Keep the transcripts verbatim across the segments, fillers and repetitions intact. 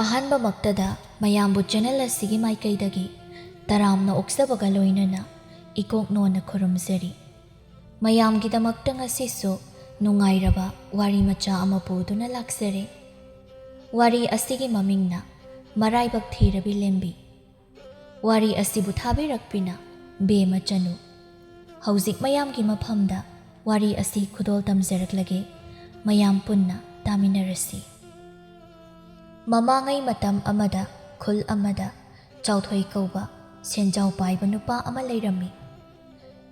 ꯑꯍꯥꯟꯕꯃꯛꯇꯗ ꯃꯌꯥꯝꯕꯨ ꯆꯦꯅꯦꯜ ꯑꯁꯤꯒꯤ ꯃꯥꯏꯀꯩꯗꯒꯤ ꯇꯔꯥꯝꯅ ꯑꯣꯛꯆꯕꯒ ꯂꯣꯏꯅꯅ ꯏꯀꯣꯛ ꯅꯣꯟꯅ ꯈꯨꯔꯨꯝꯖꯔꯤ꯫ ꯃꯌꯥꯝꯒꯤꯗꯃꯛꯇ ꯉꯁꯤꯁꯨ ꯅꯨꯡꯉꯥꯏꯔꯕ ꯋꯥꯔꯤ ꯃꯆꯥ ꯑꯃ ꯄꯨꯗꯨꯅ ꯂꯥꯛꯆꯔꯦ꯫ ꯋꯥꯔꯤ ꯑꯁꯤꯒꯤ ꯃꯃꯤꯡꯅ ꯃꯔꯥꯏꯕꯛ ꯊꯤꯔꯕꯤ ꯂꯦꯝꯕꯤ꯫ ꯋꯥꯔꯤ ꯑꯁꯤꯕꯨ ꯊꯥꯕꯤꯔꯛꯄꯤꯅ ꯕꯦꯃ ꯆꯅꯨ꯫ ꯍꯧꯖꯤꯛ ꯃꯌꯥꯝꯒꯤ ꯃꯐꯝꯗ ꯋꯥꯔꯤ ꯑꯁꯤ ꯈꯨꯗꯣꯜ ꯇꯝꯖꯔꯛꯂꯒꯦ꯫ ꯃꯌꯥꯝ ꯄꯨꯟꯅ ꯇꯥꯃꯤꯟꯅꯔꯁꯤ꯫ ꯃꯃꯥꯡꯉꯩ ꯃꯇꯝ ꯑꯃꯗ ꯈꯨꯜ ꯑꯃꯗ ꯆꯥꯎꯊꯣꯏ ꯀꯧꯕ ꯁꯦꯟꯖꯥꯎ ꯄꯥꯏꯕ ꯅꯨꯄꯥ ꯑꯃ ꯂꯩꯔꯝꯃꯤ꯫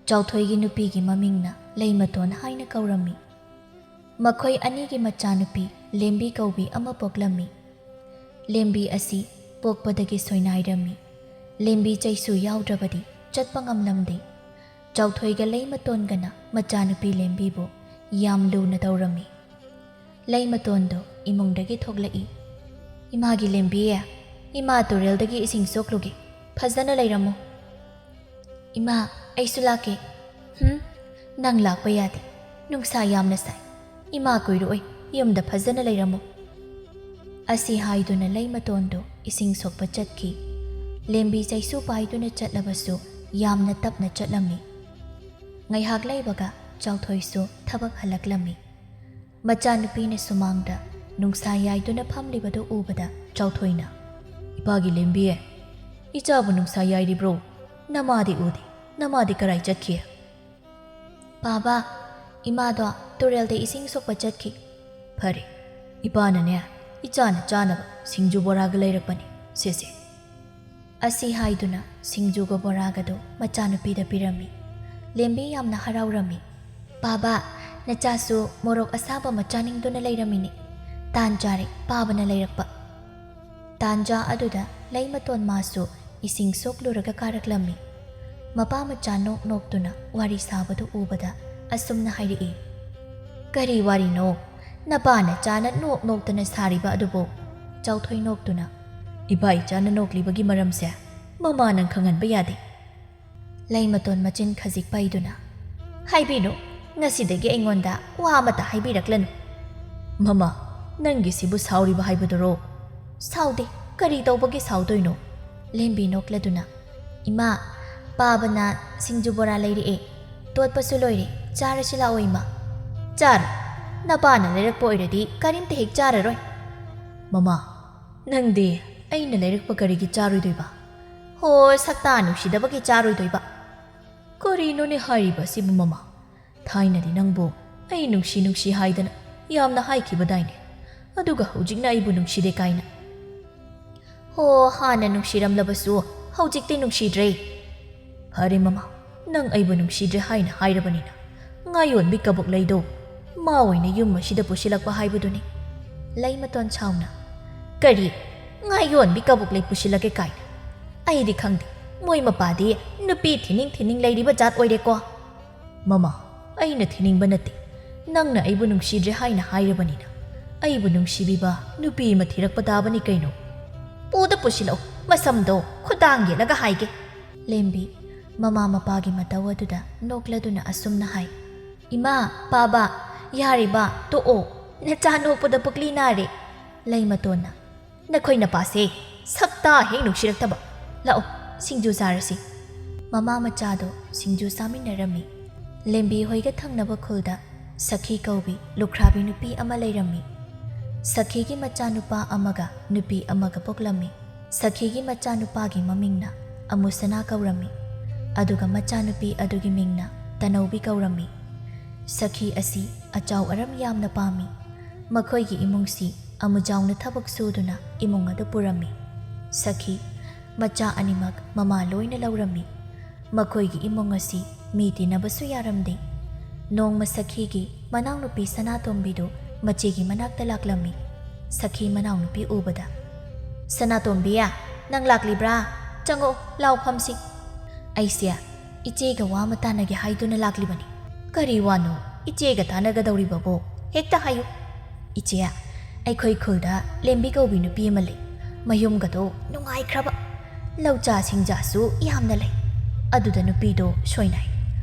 ꯆꯥꯎꯊꯣꯏꯒꯤ ꯅꯨꯄꯤꯒꯤ ꯃꯃꯤꯡꯅ ꯂꯩꯃꯇꯣꯟ ꯍꯥꯏꯅ ꯀꯧꯔꯝꯃꯤ꯫ ꯃꯈꯣꯏ ꯑꯅꯤꯒꯤ ꯃꯆꯥꯅꯨꯄꯤ ꯂꯦꯝꯕꯤ ꯀꯧꯕꯤ ꯑꯃ ꯄꯣꯛꯂꯝꯃꯤ꯫ ꯂꯦꯝꯕꯤ ꯑꯁꯤ ꯄꯣꯛꯄꯗꯒꯤ ꯁꯣꯏꯅꯥꯏꯔꯝꯃꯤ꯫ ꯂꯦꯝꯕꯤ ꯆꯩꯁꯨ ꯌꯥꯎꯗ꯭ꯔꯕꯗꯤ ꯆꯠꯄ ꯉꯝꯂꯝꯗꯦ꯫ ꯆꯥꯎꯊꯣꯏꯒ ꯂꯩꯃꯇꯣꯟꯒꯅ ꯃꯆꯥꯅꯨꯄꯤ ꯂꯦꯝꯕꯤꯕꯨ ꯌꯥꯝ ꯂꯨꯅ ꯇꯧꯔꯝꯃꯤ꯫ ꯂꯩꯃꯇꯣꯟꯗꯣ ꯏꯃꯨꯡꯗꯒꯤ ꯊꯣꯛꯂꯛꯏ꯫ "ꯏꯃꯥꯒꯤ ꯂꯦꯝꯕꯤ, ꯏꯃꯥ ꯇꯨꯔꯦꯜꯗꯒꯤ ꯏꯁꯤꯡ ꯁꯣꯛꯂꯨꯒꯦ, ꯐꯖꯅ ꯂꯩꯔꯝꯃꯨ꯫" "ꯏꯃꯥ, ꯑꯩꯁꯨ ꯂꯥꯛꯀꯦ꯫" "ꯍꯨꯝ, ꯅꯪ ꯂꯥꯛꯄ ꯌꯥꯗꯦ, ꯅꯨꯡꯁꯥ ꯌꯥꯝꯅ ꯁꯥꯏ꯫ ꯏꯃꯥ ꯀꯨꯏꯔꯛꯑꯣꯏ, ꯌꯨꯝꯗ ꯐꯖꯅ ꯂꯩꯔꯝꯃꯨ꯫" ꯑꯁꯤ ꯍꯥꯏꯗꯨꯅ ꯂꯩꯃꯇꯣꯟꯗꯨ ꯏꯁꯤꯡ ꯁꯣꯛꯄ ꯆꯠꯈꯤ꯫ ꯂꯦꯝꯕꯤ ꯆꯩꯁꯨ ꯄꯥꯏꯗꯨꯅ ꯆꯠꯂꯕꯁꯨ ꯌꯥꯝꯅ ꯇꯞꯅ ꯆꯠꯂꯝꯃꯤ꯫ ꯉꯥꯏꯍꯥꯛ ꯂꯩꯕꯒ ꯆꯥꯎꯊꯣꯏꯁꯨ ꯊꯕꯛ ꯍꯜꯂꯛꯂꯝꯃꯤ꯫ ꯃꯆꯥꯅꯨꯄꯤꯅ ꯁꯨꯃꯥꯡꯗ ꯅꯨꯡꯁꯥ ꯌꯥꯏꯗꯨꯅ ꯐꯝꯂꯤꯕꯗꯨ ꯎꯕꯗ ꯆꯥꯎꯊꯣꯏꯅ, "ꯏꯄꯥꯒꯤ ꯂꯦꯝꯕꯤ, ꯏꯆꯥꯕꯨ ꯅꯨꯡꯁꯥ ꯌꯥꯏꯔꯤꯕ꯭ꯔꯣ? ꯅꯃꯥꯗꯤ ꯎꯗꯦ, ꯅꯃꯥꯗꯤ ꯀꯔꯥꯏ ꯆꯠꯈꯤ?" "ꯄꯥꯕ, ꯏꯃꯥꯗꯣ ꯇꯨꯔꯦꯜꯗ ꯏꯁꯤꯡ ꯁꯣꯛꯄ ꯆꯠꯈꯤ꯫" "ꯐꯔꯦ, ꯏꯄꯥꯅꯅꯦ, ꯏꯆꯥꯅ ꯆꯥꯅꯕ ꯁꯤꯡꯖꯨ ꯕꯣꯔꯥꯒ ꯂꯩꯔꯛꯄꯅꯤ, ꯁꯦ ꯁꯦ꯫" ꯑꯁꯤ ꯍꯥꯏꯗꯨꯅ ꯁꯤꯡꯖꯨꯒ ꯕꯣꯔꯥꯒꯗꯨ ꯃꯆꯥꯅꯨꯄꯤꯗ ꯄꯤꯔꯝꯃꯤ꯫ ꯂꯦꯝꯕꯤ ꯌꯥꯝꯅ ꯍꯔꯥꯎꯔꯝꯃꯤ꯫ "ꯄꯥꯕ, ꯅꯆꯥꯁꯨ ꯃꯣꯔꯣꯛ ꯑꯁꯥꯕ ꯑꯃ ꯆꯥꯅꯤꯡꯗꯨꯅ ꯂꯩꯔꯝꯃꯤꯅꯤ꯫ ꯇꯥꯟ ꯆꯥꯔꯦ, ꯄꯥꯕꯅ ꯂꯩꯔꯛꯄ꯫" ꯇꯥꯟꯖꯥ ꯑꯗꯨꯗ ꯂꯩꯃꯇꯣꯟ ꯃꯥꯁꯨ ꯏꯁꯤꯡ ꯁꯣꯛꯂꯨꯔꯒ ꯀꯥꯔꯛꯂꯝꯃꯤ꯫ ꯃꯄꯥ ꯃꯆꯥ ꯅꯣꯛ ꯅꯣꯛꯇꯨꯅ ꯋꯥꯔꯤ ꯁꯥꯕꯗꯨ ꯎꯕꯗ ꯑꯁꯨꯝꯅ ꯍꯥꯏꯔꯛꯏ, "ꯀꯔꯤ ꯋꯥꯔꯤꯅꯣ? ꯅꯄꯥ ꯅꯆꯥꯅ ꯅꯣꯛ ꯅꯣꯛꯇꯅ ꯁꯥꯔꯤꯕ ꯑꯗꯨꯕꯨ?" ꯆꯥꯎꯊꯣꯏ ꯅꯣꯛꯇꯨꯅ, "ꯏꯄꯥ ꯏꯆꯥꯅ ꯅꯣꯛꯂꯤꯕꯒꯤ ꯃꯔꯝꯁꯦ ꯃꯃꯥ ꯅꯪ ꯈꯪꯍꯟꯕ ꯌꯥꯗꯦ꯫" ꯂꯩꯃꯇꯣꯟ ꯃꯆꯤꯟ ꯈꯖꯤꯛ ꯄꯩꯗꯨꯅ, "ꯍꯥꯏꯕꯤꯅꯨ, ꯉꯁꯤꯗꯒꯤ ꯑꯩꯉꯣꯟꯗ ꯋꯥ ꯑꯃꯠꯇ ꯍꯥꯏꯕꯤꯔꯛꯂꯅꯨ꯫" "ꯃꯃꯥ, ꯅꯪꯒꯤꯁꯤꯕꯨ ꯁꯥꯎꯔꯤꯕ ꯍꯥꯏꯕꯗꯨꯔꯣ?" "ꯁꯥꯎꯗꯦ, ꯀꯔꯤ ꯇꯧꯕꯒꯤ ꯁꯥꯎꯗꯣꯏꯅꯣ?" ꯂꯦꯝꯕꯤ ꯅꯣꯛꯂꯗꯨꯅ, "ꯏꯃꯥ, ꯄꯥꯕꯅ ꯁꯤꯡꯖꯨ ꯕꯣꯔꯥ ꯂꯩꯔꯛꯑꯦ, ꯇꯣꯠꯄꯁꯨ ꯂꯣꯏꯔꯦ, ꯆꯥꯔꯁꯤ ꯂꯥꯛꯑꯣ ꯏꯃꯥ꯫" "ꯆꯥꯔꯣ, ꯅꯄꯥꯅ ꯂꯩꯔꯛꯄ ꯑꯣꯏꯔꯗꯤ ꯀꯔꯤꯝꯇ ꯍꯦꯛ ꯆꯥꯔꯔꯣꯏ꯫" "ꯃꯃꯥ, ꯅꯪꯗꯤ ꯑꯩꯅ ꯂꯩꯔꯛꯄ ꯀꯔꯤꯒꯤ ꯆꯥꯔꯣꯏꯗꯣꯏꯕ?" "ꯍꯣ, ꯁꯛꯇꯥ ꯅꯨꯡꯁꯤꯗꯕꯒꯤ ꯆꯥꯔꯣꯏꯗꯣꯏꯕ꯫" "ꯀꯔꯤꯅꯣꯅꯦ ꯍꯥꯏꯔꯤꯕ ꯑꯁꯤꯕꯨ ꯃꯃꯥ? ꯊꯥꯏꯅꯗꯤ ꯅꯪꯕꯨ ꯑꯩ ꯅꯨꯡꯁꯤ ꯅꯨꯡꯁꯤ ꯍꯥꯏꯗꯅ ꯌꯥꯝꯅ ꯍꯥꯏꯈꯤꯕꯗꯥꯏꯅꯦ, ꯑꯗꯨꯒ ꯍꯧꯖꯤꯛꯅ ꯑꯩꯕꯨ ꯅꯨꯡꯁꯤꯗꯦ ꯀꯥꯏꯅ꯫" "ꯍꯣ, ꯍꯥꯟꯅ ꯅꯨꯡꯁꯤꯔꯝꯂꯕꯁꯨ ꯍꯧꯖꯤꯛꯇꯤ ꯅꯨꯡꯁꯤꯗ꯭ꯔꯦ꯫" "ꯐꯔꯦ ꯃꯃꯥ, ꯅꯪ ꯑꯩꯕꯨ ꯅꯨꯡꯁꯤꯗ꯭ꯔꯦ ꯍꯥꯏꯅ ꯍꯥꯏꯔꯕꯅꯤꯅ, ꯉꯥꯌꯣꯟꯕꯤ ꯀꯕꯣꯛ ꯂꯩꯗꯣ ꯃꯥ ꯑꯣꯏꯅ ꯌꯨꯝ ꯑꯁꯤꯗ ꯄꯨꯁꯤꯜꯂꯛꯄ ꯍꯥꯏꯕꯗꯨꯅꯤ꯫" ꯂꯩꯃꯇꯣꯟ ꯁꯥꯎꯅ, "ꯀꯔꯤ? ꯉꯥꯌꯣꯟꯕꯤ ꯀꯕꯣꯛ ꯂꯩ ꯄꯨꯁꯤꯜꯂꯛꯀꯦ ꯀꯥꯏꯅ? ꯑꯩꯗꯤ ꯈꯪꯗꯦ, ꯃꯣꯏ ꯃꯄꯥꯗꯤ ꯅꯨꯄꯤ ꯊꯤꯅꯤꯡ ꯊꯤꯅꯤꯡ ꯂꯩꯔꯤꯕ ꯖꯥꯠ ꯑꯣꯏꯔꯦꯀꯣ꯫" "ꯃꯃꯥ, ꯑꯩꯅ ꯊꯤꯅꯤꯡꯕ ꯅꯠꯇꯦ, ꯅꯪꯅ ꯑꯩꯕꯨ ꯅꯨꯡꯁꯤꯗ꯭ꯔꯦ ꯍꯥꯏꯅ ꯍꯥꯏꯔꯕꯅꯤꯅ, ꯑꯩꯕꯨ ꯅꯨꯡꯁꯤꯕꯤꯕ ꯅꯨꯄꯤ ꯑꯃ ꯊꯤꯔꯛꯄ ꯇꯥꯕꯅꯤ ꯀꯩꯅꯣ꯫" "ꯄꯨꯗ ꯄꯨꯁꯤꯜꯂꯛꯎ, ꯃꯁꯝꯗꯣ ꯈꯨꯗꯥꯡ ꯌꯦꯠꯂꯒ ꯍꯥꯏꯒꯦ꯫" ꯂꯦꯝꯕꯤ ꯃꯃꯥ ꯃꯄꯥꯒꯤ ꯃꯇꯧ ꯑꯗꯨꯗ ꯅꯣꯛꯂꯗꯨꯅ ꯑꯁꯨꯝꯅ ꯍꯥꯏ꯫ "ꯏꯃꯥ, ꯄꯥꯕ, ꯌꯥꯔꯦꯕ, ꯇꯣꯛꯑꯣ꯫ ꯅꯆꯥ ꯅꯣꯛꯄꯗ ꯄꯨꯛꯂꯤ ꯅꯥꯔꯦ꯫" ꯂꯩꯃꯇꯣꯟꯅ, "ꯅꯈꯣꯏ ꯅꯄꯥꯁꯦ ꯁꯛꯇꯥ ꯍꯦꯛ ꯅꯨꯡꯁꯤꯔꯛꯇꯕ꯫ ꯂꯥꯛꯑꯣ, ꯁꯤꯡꯖꯨ ꯆꯥꯔꯁꯤ꯫" ꯃꯃꯥ ꯃꯆꯥꯗꯣ ꯁꯤꯡꯖꯨ ꯆꯥꯃꯤꯟꯅꯔꯝꯃꯤ꯫ ꯂꯦꯝꯕꯤ ꯍꯣꯏꯒ ꯊꯪꯅꯕ ꯈꯨꯜꯗ ꯁꯈꯤ ꯀꯧꯕꯤ ꯂꯨꯈ꯭ꯔꯥꯕꯤ ꯅꯨꯄꯤ ꯑꯃ ꯂꯩꯔꯝꯃꯤ꯫ ꯁꯈꯤꯒꯤ ꯃꯆꯥꯅꯨꯄꯥ ꯑꯃꯒ ꯅꯨꯄꯤ ꯑꯃꯒ ꯄꯣꯛꯂꯝꯃꯤ꯫ ꯁꯈꯤꯒꯤ ꯃꯆꯥꯅꯨꯄꯥꯒꯤ ꯃꯃꯤꯡꯅ ꯑꯃꯨꯁꯅꯥ ꯀꯧꯔꯝꯃꯤ, ꯑꯗꯨꯒ ꯃꯆꯥꯅꯨꯄꯤ ꯑꯗꯨꯒꯤ ꯃꯤꯡꯅ ꯇꯅꯧꯕꯤ ꯀꯧꯔꯝꯃꯤ꯫ ꯁꯈꯤ ꯑꯁꯤ ꯑꯆꯥꯎ ꯑꯔꯝ ꯌꯥꯝꯅ ꯄꯥꯝꯃꯤ꯫ ꯃꯈꯣꯏꯒꯤ ꯏꯃꯨꯡꯁꯤ ꯑꯃꯨꯖꯥꯎꯅ ꯊꯕꯛ ꯁꯨꯗꯨꯅ ꯏꯃꯨꯡ ꯑꯗꯨ ꯄꯨꯔꯝꯃꯤ꯫ ꯁꯈꯤ ꯃꯆꯥ ꯑꯅꯤꯃꯛ ꯃꯃꯥ ꯂꯣꯏꯅ ꯂꯧꯔꯝꯃꯤ꯫ ꯃꯈꯣꯏꯒꯤ ꯏꯃꯨꯡ ꯑꯁꯤ ꯃꯤ ꯇꯤꯟꯅꯕꯁꯨ ꯌꯥꯔꯝꯗꯦ꯫ ꯅꯣꯡꯃ ꯁꯈꯤꯒꯤ ꯃꯅꯥꯎꯅꯨꯄꯤ ꯁꯅꯥꯇꯣꯝꯕꯤꯗꯨ ꯃꯆꯦꯒꯤ ꯃꯅꯥꯛꯇ ꯂꯥꯛꯂꯝꯃꯤ꯫ ꯁꯈꯤ ꯃꯅꯥꯎꯅꯨꯄꯤ ꯎꯕꯗ, "ꯁꯅꯥꯇꯣꯝꯕꯤ, ꯅꯪ ꯂꯥꯛꯂꯤꯕ꯭ꯔꯥ? ꯆꯪꯉꯛꯑꯣ, ꯂꯥꯎ ꯐꯝꯁꯤ꯫" "ꯑꯩꯁꯦ ꯏꯆꯦꯒ ꯋꯥ ꯑꯃ ꯇꯥꯟꯅꯒꯦ ꯍꯥꯏꯗꯨꯅ ꯂꯥꯛꯂꯤꯕꯅꯤ꯫" "ꯀꯔꯤ ꯋꯥꯅꯣ ꯏꯆꯦꯒ ꯇꯥꯟꯅꯒꯗꯧꯔꯤꯕꯕꯣ? ꯍꯦꯛꯇ ꯍꯥꯏꯌꯨ꯫" "ꯏꯆꯦ, ꯑꯩꯈꯣꯏ ꯈꯨꯜꯗ ꯂꯦꯝꯕꯤ ꯀꯧꯕꯤ ꯅꯨꯄꯤ ꯑꯃ ꯂꯩ꯫ ꯃꯌꯨꯝꯒꯗꯣ ꯅꯨꯡꯉꯥꯏꯈ꯭ꯔꯕ꯫ ꯂꯧꯆꯥ ꯁꯤꯡꯖꯥꯁꯨ ꯌꯥꯝꯅ ꯂꯩ꯫ ꯑꯗꯨꯗ ꯅꯨꯄꯤꯗꯣ ꯁꯣꯏꯅꯥꯏ꯫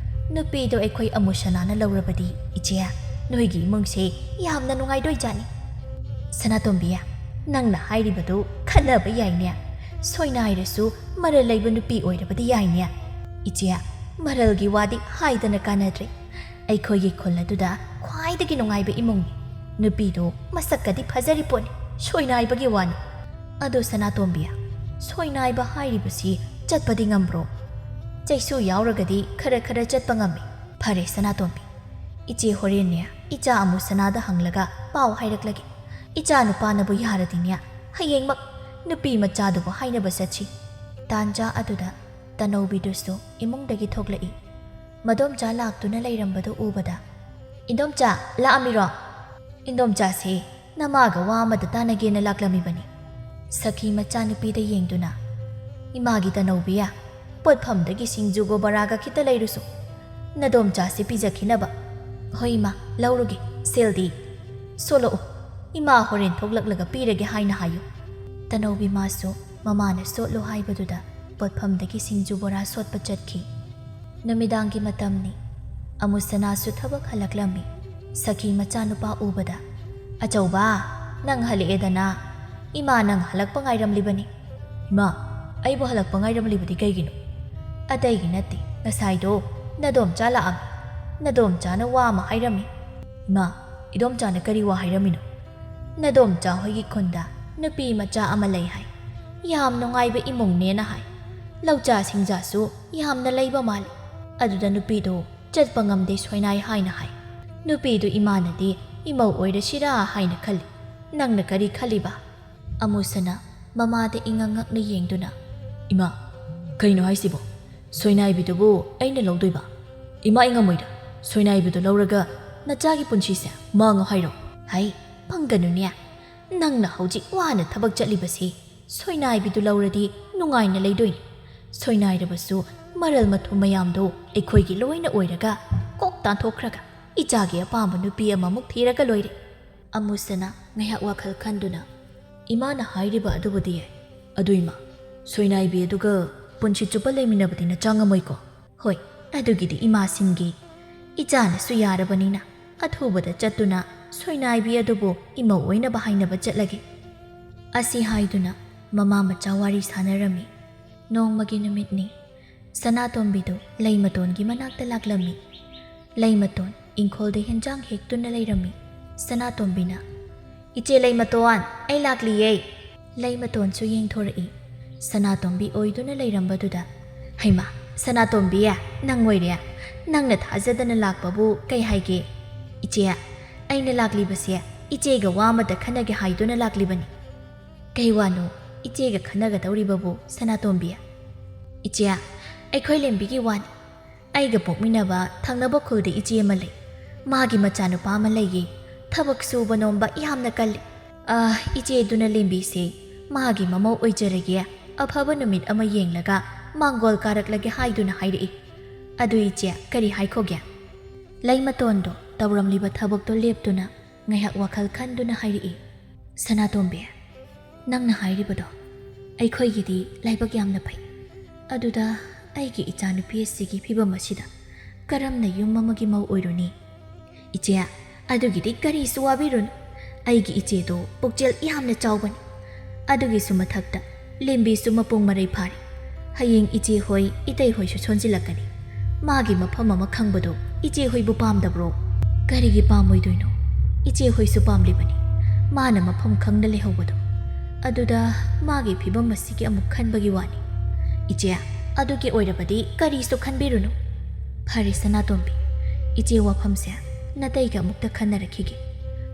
ꯅꯨꯄꯤꯗꯣ ꯑꯩꯈꯣꯏ ꯑꯃꯨꯁꯅꯥꯅ ꯂꯧꯔꯕꯗꯤ ꯏꯆꯦ, ꯅꯣꯏꯒꯤ ꯏꯃꯨꯡꯁꯦ ꯌꯥꯝꯅ ꯅꯨꯡꯉꯥꯏꯗꯣꯏꯖꯥꯠꯅꯤ꯫" "ꯁꯅꯥꯇꯣꯝꯕꯤ, "ꯅꯪꯅ ꯍꯥꯏꯔꯤꯕꯗꯨ ꯈꯟꯅꯕ ꯌꯥꯏꯅꯦ꯫ ꯁꯣꯏꯅꯥꯏꯔꯁꯨ ꯃꯔꯜ ꯂꯩꯕ ꯅꯨꯄꯤ ꯑꯣꯏꯔꯕꯗꯤ ꯌꯥꯏꯅꯦ꯫ ꯏꯆꯦ, ꯃꯔꯜꯒꯤ ꯋꯥꯗꯤ ꯍꯥꯏꯗꯅ ꯀꯥꯟꯅꯗ꯭ꯔꯦ꯫ ꯑꯩꯈꯣꯏꯒꯤ ꯈꯨꯜ ꯑꯗꯨꯗ ꯈ꯭ꯋꯥꯏꯗꯒꯤ ꯅꯨꯡꯉꯥꯏꯕ ꯏꯃꯨꯡꯅꯤ꯫ ꯅꯨꯄꯤꯗꯨ ꯃꯁꯛꯀꯗꯤ ꯐꯖꯔꯤ ꯄꯣꯠꯅꯤ, ꯁꯣꯏꯅꯥꯏꯕꯒꯤ ꯋꯥꯅꯤ꯫ ꯑꯗꯣ ꯁꯅꯥꯇꯣꯝꯕꯤ, ꯁꯣꯏꯅꯥꯏꯕ ꯍꯥꯏꯔꯤꯕꯁꯤ ꯆꯠꯄꯗꯤ ꯉꯝꯕ꯭ꯔꯣ?" "ꯆꯩꯁꯨ ꯌꯥꯎꯔꯒꯗꯤ ꯈꯔ ꯈꯔ ꯆꯠꯄ ꯉꯝꯃꯤ꯫ ꯐꯔꯦ ꯁꯅꯥꯇꯣꯝꯕꯤ, ꯏꯆꯦ ꯍꯣꯔꯦꯟꯅꯦ ꯏꯆꯥ ꯑꯃꯨꯁꯅꯥꯗ ꯍꯪꯂꯒ ꯄꯥꯎ ꯍꯥꯏꯔꯛꯂꯒꯦ꯫ ꯏꯆꯥ ꯅꯨꯄꯥꯅꯕꯨ ꯌꯥꯔꯗꯤꯅꯦ ꯍꯌꯦꯡꯃꯛ ꯅꯨꯄꯤ ꯃꯆꯥꯗꯨꯕꯨ ꯍꯥꯏꯅꯕ ꯆꯠꯁꯤ꯫" ꯇꯥꯟꯖꯥ ꯑꯗꯨꯗ ꯇꯅꯧꯕꯤꯗꯨꯁꯨ ꯏꯃꯨꯡꯗꯒꯤ ꯊꯣꯛꯂꯛꯏ꯫ ꯃꯗꯣꯝꯆꯥ ꯂꯥꯛꯇꯨꯅ ꯂꯩꯔꯝꯕꯗꯨ ꯎꯕꯗ, "ꯏꯟꯗꯣꯝꯆꯥ, ꯂꯥꯛꯑꯝꯃꯤꯔꯣ?" "ꯏꯟꯗꯣꯝꯆꯥꯁꯦ ꯅꯃꯥꯒ ꯋꯥ ꯑꯃꯗ ꯇꯥꯟꯅꯒꯦꯅ ꯂꯥꯛꯂꯝꯃꯤꯕꯅꯤ꯫" ꯁꯈꯤ ꯃꯆꯥꯅꯨꯄꯤꯗ ꯌꯦꯡꯗꯨꯅ, "ꯏꯃꯥꯒꯤ ꯇꯅꯧꯕꯤꯌꯥ, ꯄꯣꯠꯐꯝꯗꯒꯤ ꯁꯤꯡꯖꯨꯒ ꯕꯣꯔꯥꯒ ꯈꯤꯇ ꯂꯩꯔꯨꯁꯨ꯫ ꯅꯗꯣꯝꯆꯥꯁꯦ ꯄꯤꯖꯈꯤꯅꯕ꯫" "ꯍꯣꯏ ꯏꯃꯥ, ꯂꯧꯔꯨꯒꯦ꯫ ꯁꯦꯜꯗꯤ?" "ꯁꯣꯂꯛꯎ, ꯏꯃꯥ ꯍꯣꯔꯦꯟ ꯊꯣꯛꯂꯛꯂꯒ ꯄꯤꯔꯒꯦ ꯍꯥꯏꯅ ꯍꯥꯏꯌꯨ꯫" ꯇꯅꯧꯕꯤ ꯃꯥꯁꯨ ꯃꯃꯥꯅ ꯁꯣꯠꯂꯨ ꯍꯥꯏꯕꯗꯨꯗ ꯄꯣꯠꯐꯝꯗꯒꯤ ꯁꯤꯡꯖꯨ ꯕꯣꯔꯥ ꯁꯣꯠꯄ ꯆꯠꯈꯤ꯫ ꯅꯨꯃꯤꯗꯥꯡꯒꯤ ꯃꯇꯝꯅꯤ꯫ ꯑꯃꯨꯁꯅꯥꯁꯨ ꯊꯕꯛ ꯍꯜꯂꯛꯂꯝꯃꯤ꯫ ꯁꯈꯤ ꯃꯆꯥꯅꯨꯄꯥ ꯎꯕꯗ, "ꯑꯆꯧꯕ, ꯅꯪ ꯍꯜꯂꯛꯑꯦꯗꯅ꯫ ꯏꯃꯥ ꯅꯪ ꯍꯜꯂꯛꯄ ꯉꯥꯏꯔꯝꯂꯤꯕꯅꯤ꯫" "ꯏꯃꯥ, ꯑꯩꯕꯨ ꯍꯜꯂꯛꯄ ꯉꯥꯏꯔꯝꯂꯤꯕꯗꯤ ꯀꯩꯒꯤꯅꯣ?" "ꯑꯇꯩꯒꯤ ꯅꯠꯇꯦ, ꯉꯁꯥꯏꯗꯣ ꯅꯗꯣꯝꯆꯥ ꯂꯥꯛꯑꯝꯃꯤ꯫ ꯅꯗꯣꯝꯆꯥꯅ ꯋꯥ ꯑꯃ ꯍꯥꯏꯔꯝꯃꯤ꯫" "ꯏꯃꯥ, ꯏꯗꯣꯝꯆꯥꯅ ꯀꯔꯤ ꯋꯥ ꯍꯥꯏꯔꯝꯃꯤꯅꯣ?" "ꯅꯗꯣꯝꯆꯥ ꯍꯣꯏꯒꯤ ꯈꯨꯟꯗ ꯅꯨꯄꯤ ꯃꯆꯥ ꯑꯃ ꯂꯩ ꯍꯥꯏ꯫ ꯌꯥꯝ ꯅꯨꯡꯉꯥꯏꯕ ꯏꯃꯨꯡꯅꯦꯅ ꯍꯥꯏ꯫ ꯂꯧꯆꯥ ꯁꯤꯡꯖꯥꯁꯨ ꯌꯥꯝꯅ ꯂꯩꯕ ꯃꯥꯜꯂꯤ꯫ ꯑꯗꯨꯗ ꯅꯨꯄꯤꯗꯣ ꯆꯠꯄ ꯉꯝꯗꯦ ꯁꯣꯏꯅꯥꯏ ꯍꯥꯏꯅ ꯍꯥꯏ꯫ ꯅꯨꯄꯤꯗꯨ ꯏꯃꯥꯅꯗꯤ ꯏꯃꯧ ꯑꯣꯏꯔꯁꯤꯔꯥ ꯍꯥꯏꯅ ꯈꯜꯂꯤ꯫ ꯅꯪꯅ ꯀꯔꯤ ꯈꯜꯂꯤꯕ?" ꯑꯃꯨꯁꯅ ꯃꯃꯥꯗ ꯏꯉꯛ ꯉꯛꯅ ꯌꯦꯡꯗꯨꯅ, "ꯏꯃꯥ, ꯀꯩꯅꯣ ꯍꯥꯏꯁꯤꯕꯣ? ꯁꯣꯏꯅꯥꯏꯕꯤꯗꯨꯕꯨ ꯑꯩꯅ ꯂꯧꯗꯣꯏꯕ? ꯏꯃꯥ, ꯑꯩ ꯉꯝꯃꯣꯏꯗ꯫ ꯁꯣꯏꯅꯥꯏꯕꯤꯗꯨ ꯂꯧꯔꯒ ꯅꯆꯥꯒꯤ ꯄꯨꯟꯁꯤꯁꯦ ꯃꯥꯡꯉꯣ ꯍꯥꯏꯔꯣ?" "ꯍꯩ, ꯄꯪꯒꯅꯨꯅꯦ꯫ ꯅꯪꯅ ꯍꯧꯖꯤꯛ ꯋꯥꯅ ꯊꯕꯛ ꯆꯠꯂꯤꯕꯁꯤ ꯁꯣꯏꯅꯥꯏꯕꯤꯗꯨ ꯂꯧꯔꯗꯤ ꯅꯨꯡꯉꯥꯏꯅ ꯂꯩꯗꯣꯏꯅꯤ꯫ ꯁꯣꯏꯅꯥꯏꯔꯕꯁꯨ ꯃꯔꯜ ꯃꯊꯨꯝ ꯃꯌꯥꯝꯗꯣ ꯑꯩꯈꯣꯏꯒꯤ ꯂꯣꯏꯅ ꯑꯣꯏꯔꯒ ꯀꯣꯛ ꯇꯥꯟꯊꯣꯛꯈ꯭ꯔꯒ ꯏꯆꯥꯒꯤ ꯑꯄꯥꯝꯕ ꯅꯨꯄꯤ ꯑꯃꯃꯨꯛ ꯊꯤꯔꯒ ꯂꯣꯏꯔꯦ꯫" ꯑꯃꯨꯁꯅ ꯉꯥꯏꯍꯥꯛ ꯋꯥꯈꯜ ꯈꯟꯗꯨꯅ, "ꯏꯃꯥꯅ ꯍꯥꯏꯔꯤꯕ ꯑꯗꯨꯕꯨꯗꯤ ꯌꯥꯏ꯫ ꯑꯗꯨ ꯏꯃꯥ, ꯁꯣꯏꯅꯥꯏꯕꯤ ꯑꯗꯨꯒ ꯄꯨꯟꯁꯤ ꯆꯨꯞꯄ ꯂꯩꯃꯤꯟꯅꯕꯗꯤ ꯅꯆꯥ ꯉꯝꯃꯣꯏꯀꯣ?" "ꯍꯣꯏ, ꯑꯗꯨꯒꯤꯗꯤ ꯏꯃꯥ ꯁꯤꯟꯒꯦ꯫ ꯏꯆꯥꯅꯁꯨ ꯌꯥꯔꯕꯅꯤꯅ ꯑꯊꯨꯕꯗ ꯆꯠꯇꯨꯅ ꯁꯣꯏꯅꯥꯏꯕꯤ ꯑꯗꯨꯕꯨ ꯏꯃꯧ ꯑꯣꯏꯅꯕ ꯍꯥꯏꯅꯕ ꯆꯠꯂꯒꯦ꯫" ꯑꯁꯤ ꯍꯥꯏꯗꯨꯅ ꯃꯃꯥ ꯃꯆꯥ ꯋꯥꯔꯤ ꯁꯥꯟꯅꯔꯝꯃꯤ꯫ ꯅꯣꯡꯃꯒꯤ ꯅꯨꯃꯤꯠꯅꯤ꯫ ꯁꯅꯥꯇꯣꯝꯕꯤꯗꯨ ꯂꯩꯃꯇꯣꯟꯒꯤ ꯃꯅꯥꯛꯇ ꯂꯥꯛꯂꯝꯃꯤ꯫ ꯂꯩꯃꯇꯣꯟ ꯏꯪꯈꯣꯜꯗ ꯍꯦꯟꯖꯥꯡ ꯍꯦꯛꯇꯨꯅ ꯂꯩꯔꯝꯃꯤ꯫ ꯁꯅꯥꯇꯣꯝꯕꯤꯅ, "ꯏꯆꯦ ꯂꯩꯃꯇꯣꯟ, ꯑꯩ ꯂꯥꯛꯂꯤꯌꯦ!" ꯂꯩꯃꯇꯣꯟꯁꯨ ꯌꯦꯡꯊꯣꯔꯛꯏ꯫ ꯁꯅꯥꯇꯣꯝꯕꯤ ꯑꯣꯏꯗꯨꯅ ꯂꯩꯔꯝꯕꯗꯨꯗ, "ꯍꯩꯃꯥ, ꯁꯅꯥꯇꯣꯝꯕꯤ, ꯅꯪ ꯑꯣꯏꯔꯦ! ꯅꯪꯅ ꯊꯥꯖꯗꯅ ꯂꯥꯛꯄꯕꯨ ꯀꯩ ꯍꯥꯏꯒꯦ?" "ꯏꯆꯦ, ꯑꯩꯅ ꯂꯥꯛꯂꯤꯕꯁꯦ ꯏꯆꯦꯒ ꯋꯥ ꯑꯃꯇ ꯈꯟꯅꯒꯦ ꯍꯥꯏꯗꯨꯅ ꯂꯥꯛꯂꯤꯕꯅꯤ꯫" "ꯀꯩ ꯋꯥꯅꯣ ꯏꯆꯦꯒ ꯈꯟꯅꯒꯗꯧꯔꯤꯕꯕꯨ, ꯁꯅꯥꯇꯣꯝꯕꯤ?" "ꯏꯆꯦ, ꯑꯩꯈꯣꯏ ꯂꯦꯝꯕꯤꯒꯤ ꯋꯥꯅꯤ꯫ ꯑꯩꯒ ꯄꯣꯛꯃꯤꯟꯅꯕ ꯊꯪꯅꯕ ꯈꯨꯜꯗ ꯏꯆꯦ ꯑꯃ ꯂꯩ꯫ ꯃꯥꯒꯤ ꯃꯆꯥꯅꯨꯄꯥ ꯑꯃ ꯂꯩꯌꯦ꯫ ꯊꯕꯛ ꯁꯨꯕ ꯅꯣꯝꯕ ꯌꯥꯝꯅ ꯀꯜꯂꯤ꯫ ꯑ, ꯏꯆꯦꯗꯨꯅ ꯂꯦꯝꯕꯤꯁꯦ ꯃꯥꯒꯤ ꯃꯃꯧ ꯑꯣꯏꯖꯔꯒꯦ, ꯑꯐꯕ ꯅꯨꯃꯤꯠ ꯑꯃ ꯌꯦꯡꯂꯒ ꯃꯥꯡꯒꯣꯜ ꯀꯥꯔꯛꯂꯒꯦ ꯍꯥꯏꯗꯨꯅ ꯍꯥꯏꯔꯛꯏ꯫ ꯑꯗꯨ ꯏꯆꯦ ꯀꯔꯤ ꯍꯥꯏꯈꯣꯒꯦ?" ꯂꯩꯃꯇꯣꯟꯗꯣ ꯇꯧꯔꯝꯂꯤꯕ ꯊꯕꯛꯇꯣ ꯂꯦꯞꯇꯨꯅ ꯉꯥꯏꯍꯥꯛ ꯋꯥꯈꯜ ꯈꯟꯗꯨꯅ ꯍꯥꯏꯔꯛꯏ, "ꯁꯅꯥꯇꯣꯝꯕꯤ, ꯅꯪꯅ ꯍꯥꯏꯔꯤꯕꯗꯣ ꯑꯩꯈꯣꯏꯒꯤꯗꯤ ꯂꯥꯏꯕꯛ ꯌꯥꯝꯅ ꯐꯩ꯫ ꯑꯗꯨꯗ ꯑꯩꯒꯤ ꯏꯆꯥꯅꯨꯄꯤ ꯑꯁꯤꯒꯤ ꯐꯤꯕꯝ ꯑꯁꯤꯗ ꯀꯔꯝꯅ ꯌꯨꯝ ꯑꯃꯒꯤ ꯃꯧ ꯑꯣꯏꯔꯨꯅꯤ?" "ꯏꯆꯦ, ꯑꯗꯨꯒꯤꯗꯤ ꯀꯔꯤꯁꯨ ꯋꯥꯕꯤꯔꯨꯅꯨ꯫ ꯑꯩꯒꯤ ꯏꯆꯦꯗꯣ ꯄꯨꯛꯆꯦꯜ ꯌꯥꯝꯅ ꯆꯥꯎꯕꯅꯤ꯫ ꯑꯗꯨꯒꯤꯁꯨ ꯃꯊꯛꯇ ꯂꯦꯝꯕꯤꯁꯨ ꯃꯄꯨꯡ ꯃꯔꯩ ꯐꯥꯔꯤ꯫ ꯍꯌꯦꯡ ꯏꯆꯦ ꯍꯣꯏ, ꯏꯇꯩ ꯍꯣꯏꯁꯨ ꯁꯣꯟꯖꯤꯜꯂꯛꯀꯅꯤ꯫ ꯃꯥꯒꯤ ꯃꯐꯝ ꯑꯃ ꯈꯪꯕꯗꯣ ꯏꯆꯦ ꯍꯣꯏꯕꯨ ꯄꯥꯝꯗꯕ꯭ꯔꯣ?" "ꯀꯔꯤꯒꯤ ꯄꯥꯝꯃꯣꯏꯗꯣꯏꯅꯣ? ꯏꯆꯦ ꯍꯣꯏꯁꯨ ꯄꯥꯝꯂꯤꯕꯅꯤ꯫ ꯃꯥꯅ ꯃꯐꯝ ꯈꯪꯅ ꯂꯩꯍꯧꯕꯗꯣ꯫ ꯑꯗꯨꯗ ꯃꯥꯒꯤ ꯐꯤꯕꯝ ꯑꯁꯤꯒꯤ ꯑꯃꯨꯛ ꯈꯟꯕꯒꯤ ꯋꯥꯅꯤ꯫" "ꯏꯆꯦ, ꯑꯗꯨꯒꯤ ꯑꯣꯏꯔꯕꯗꯤ ꯀꯔꯤꯁꯨ ꯈꯟꯕꯤꯔꯨꯅꯨ꯫" "ꯐꯔꯦ ꯁꯅꯥꯇꯣꯝꯕꯤ, ꯏꯆꯦ ꯋꯥꯐꯝꯁꯦ ꯅꯇꯩꯒ ꯑꯃꯨꯛꯇ ꯈꯟꯅꯔꯛꯈꯤꯒꯦ꯫"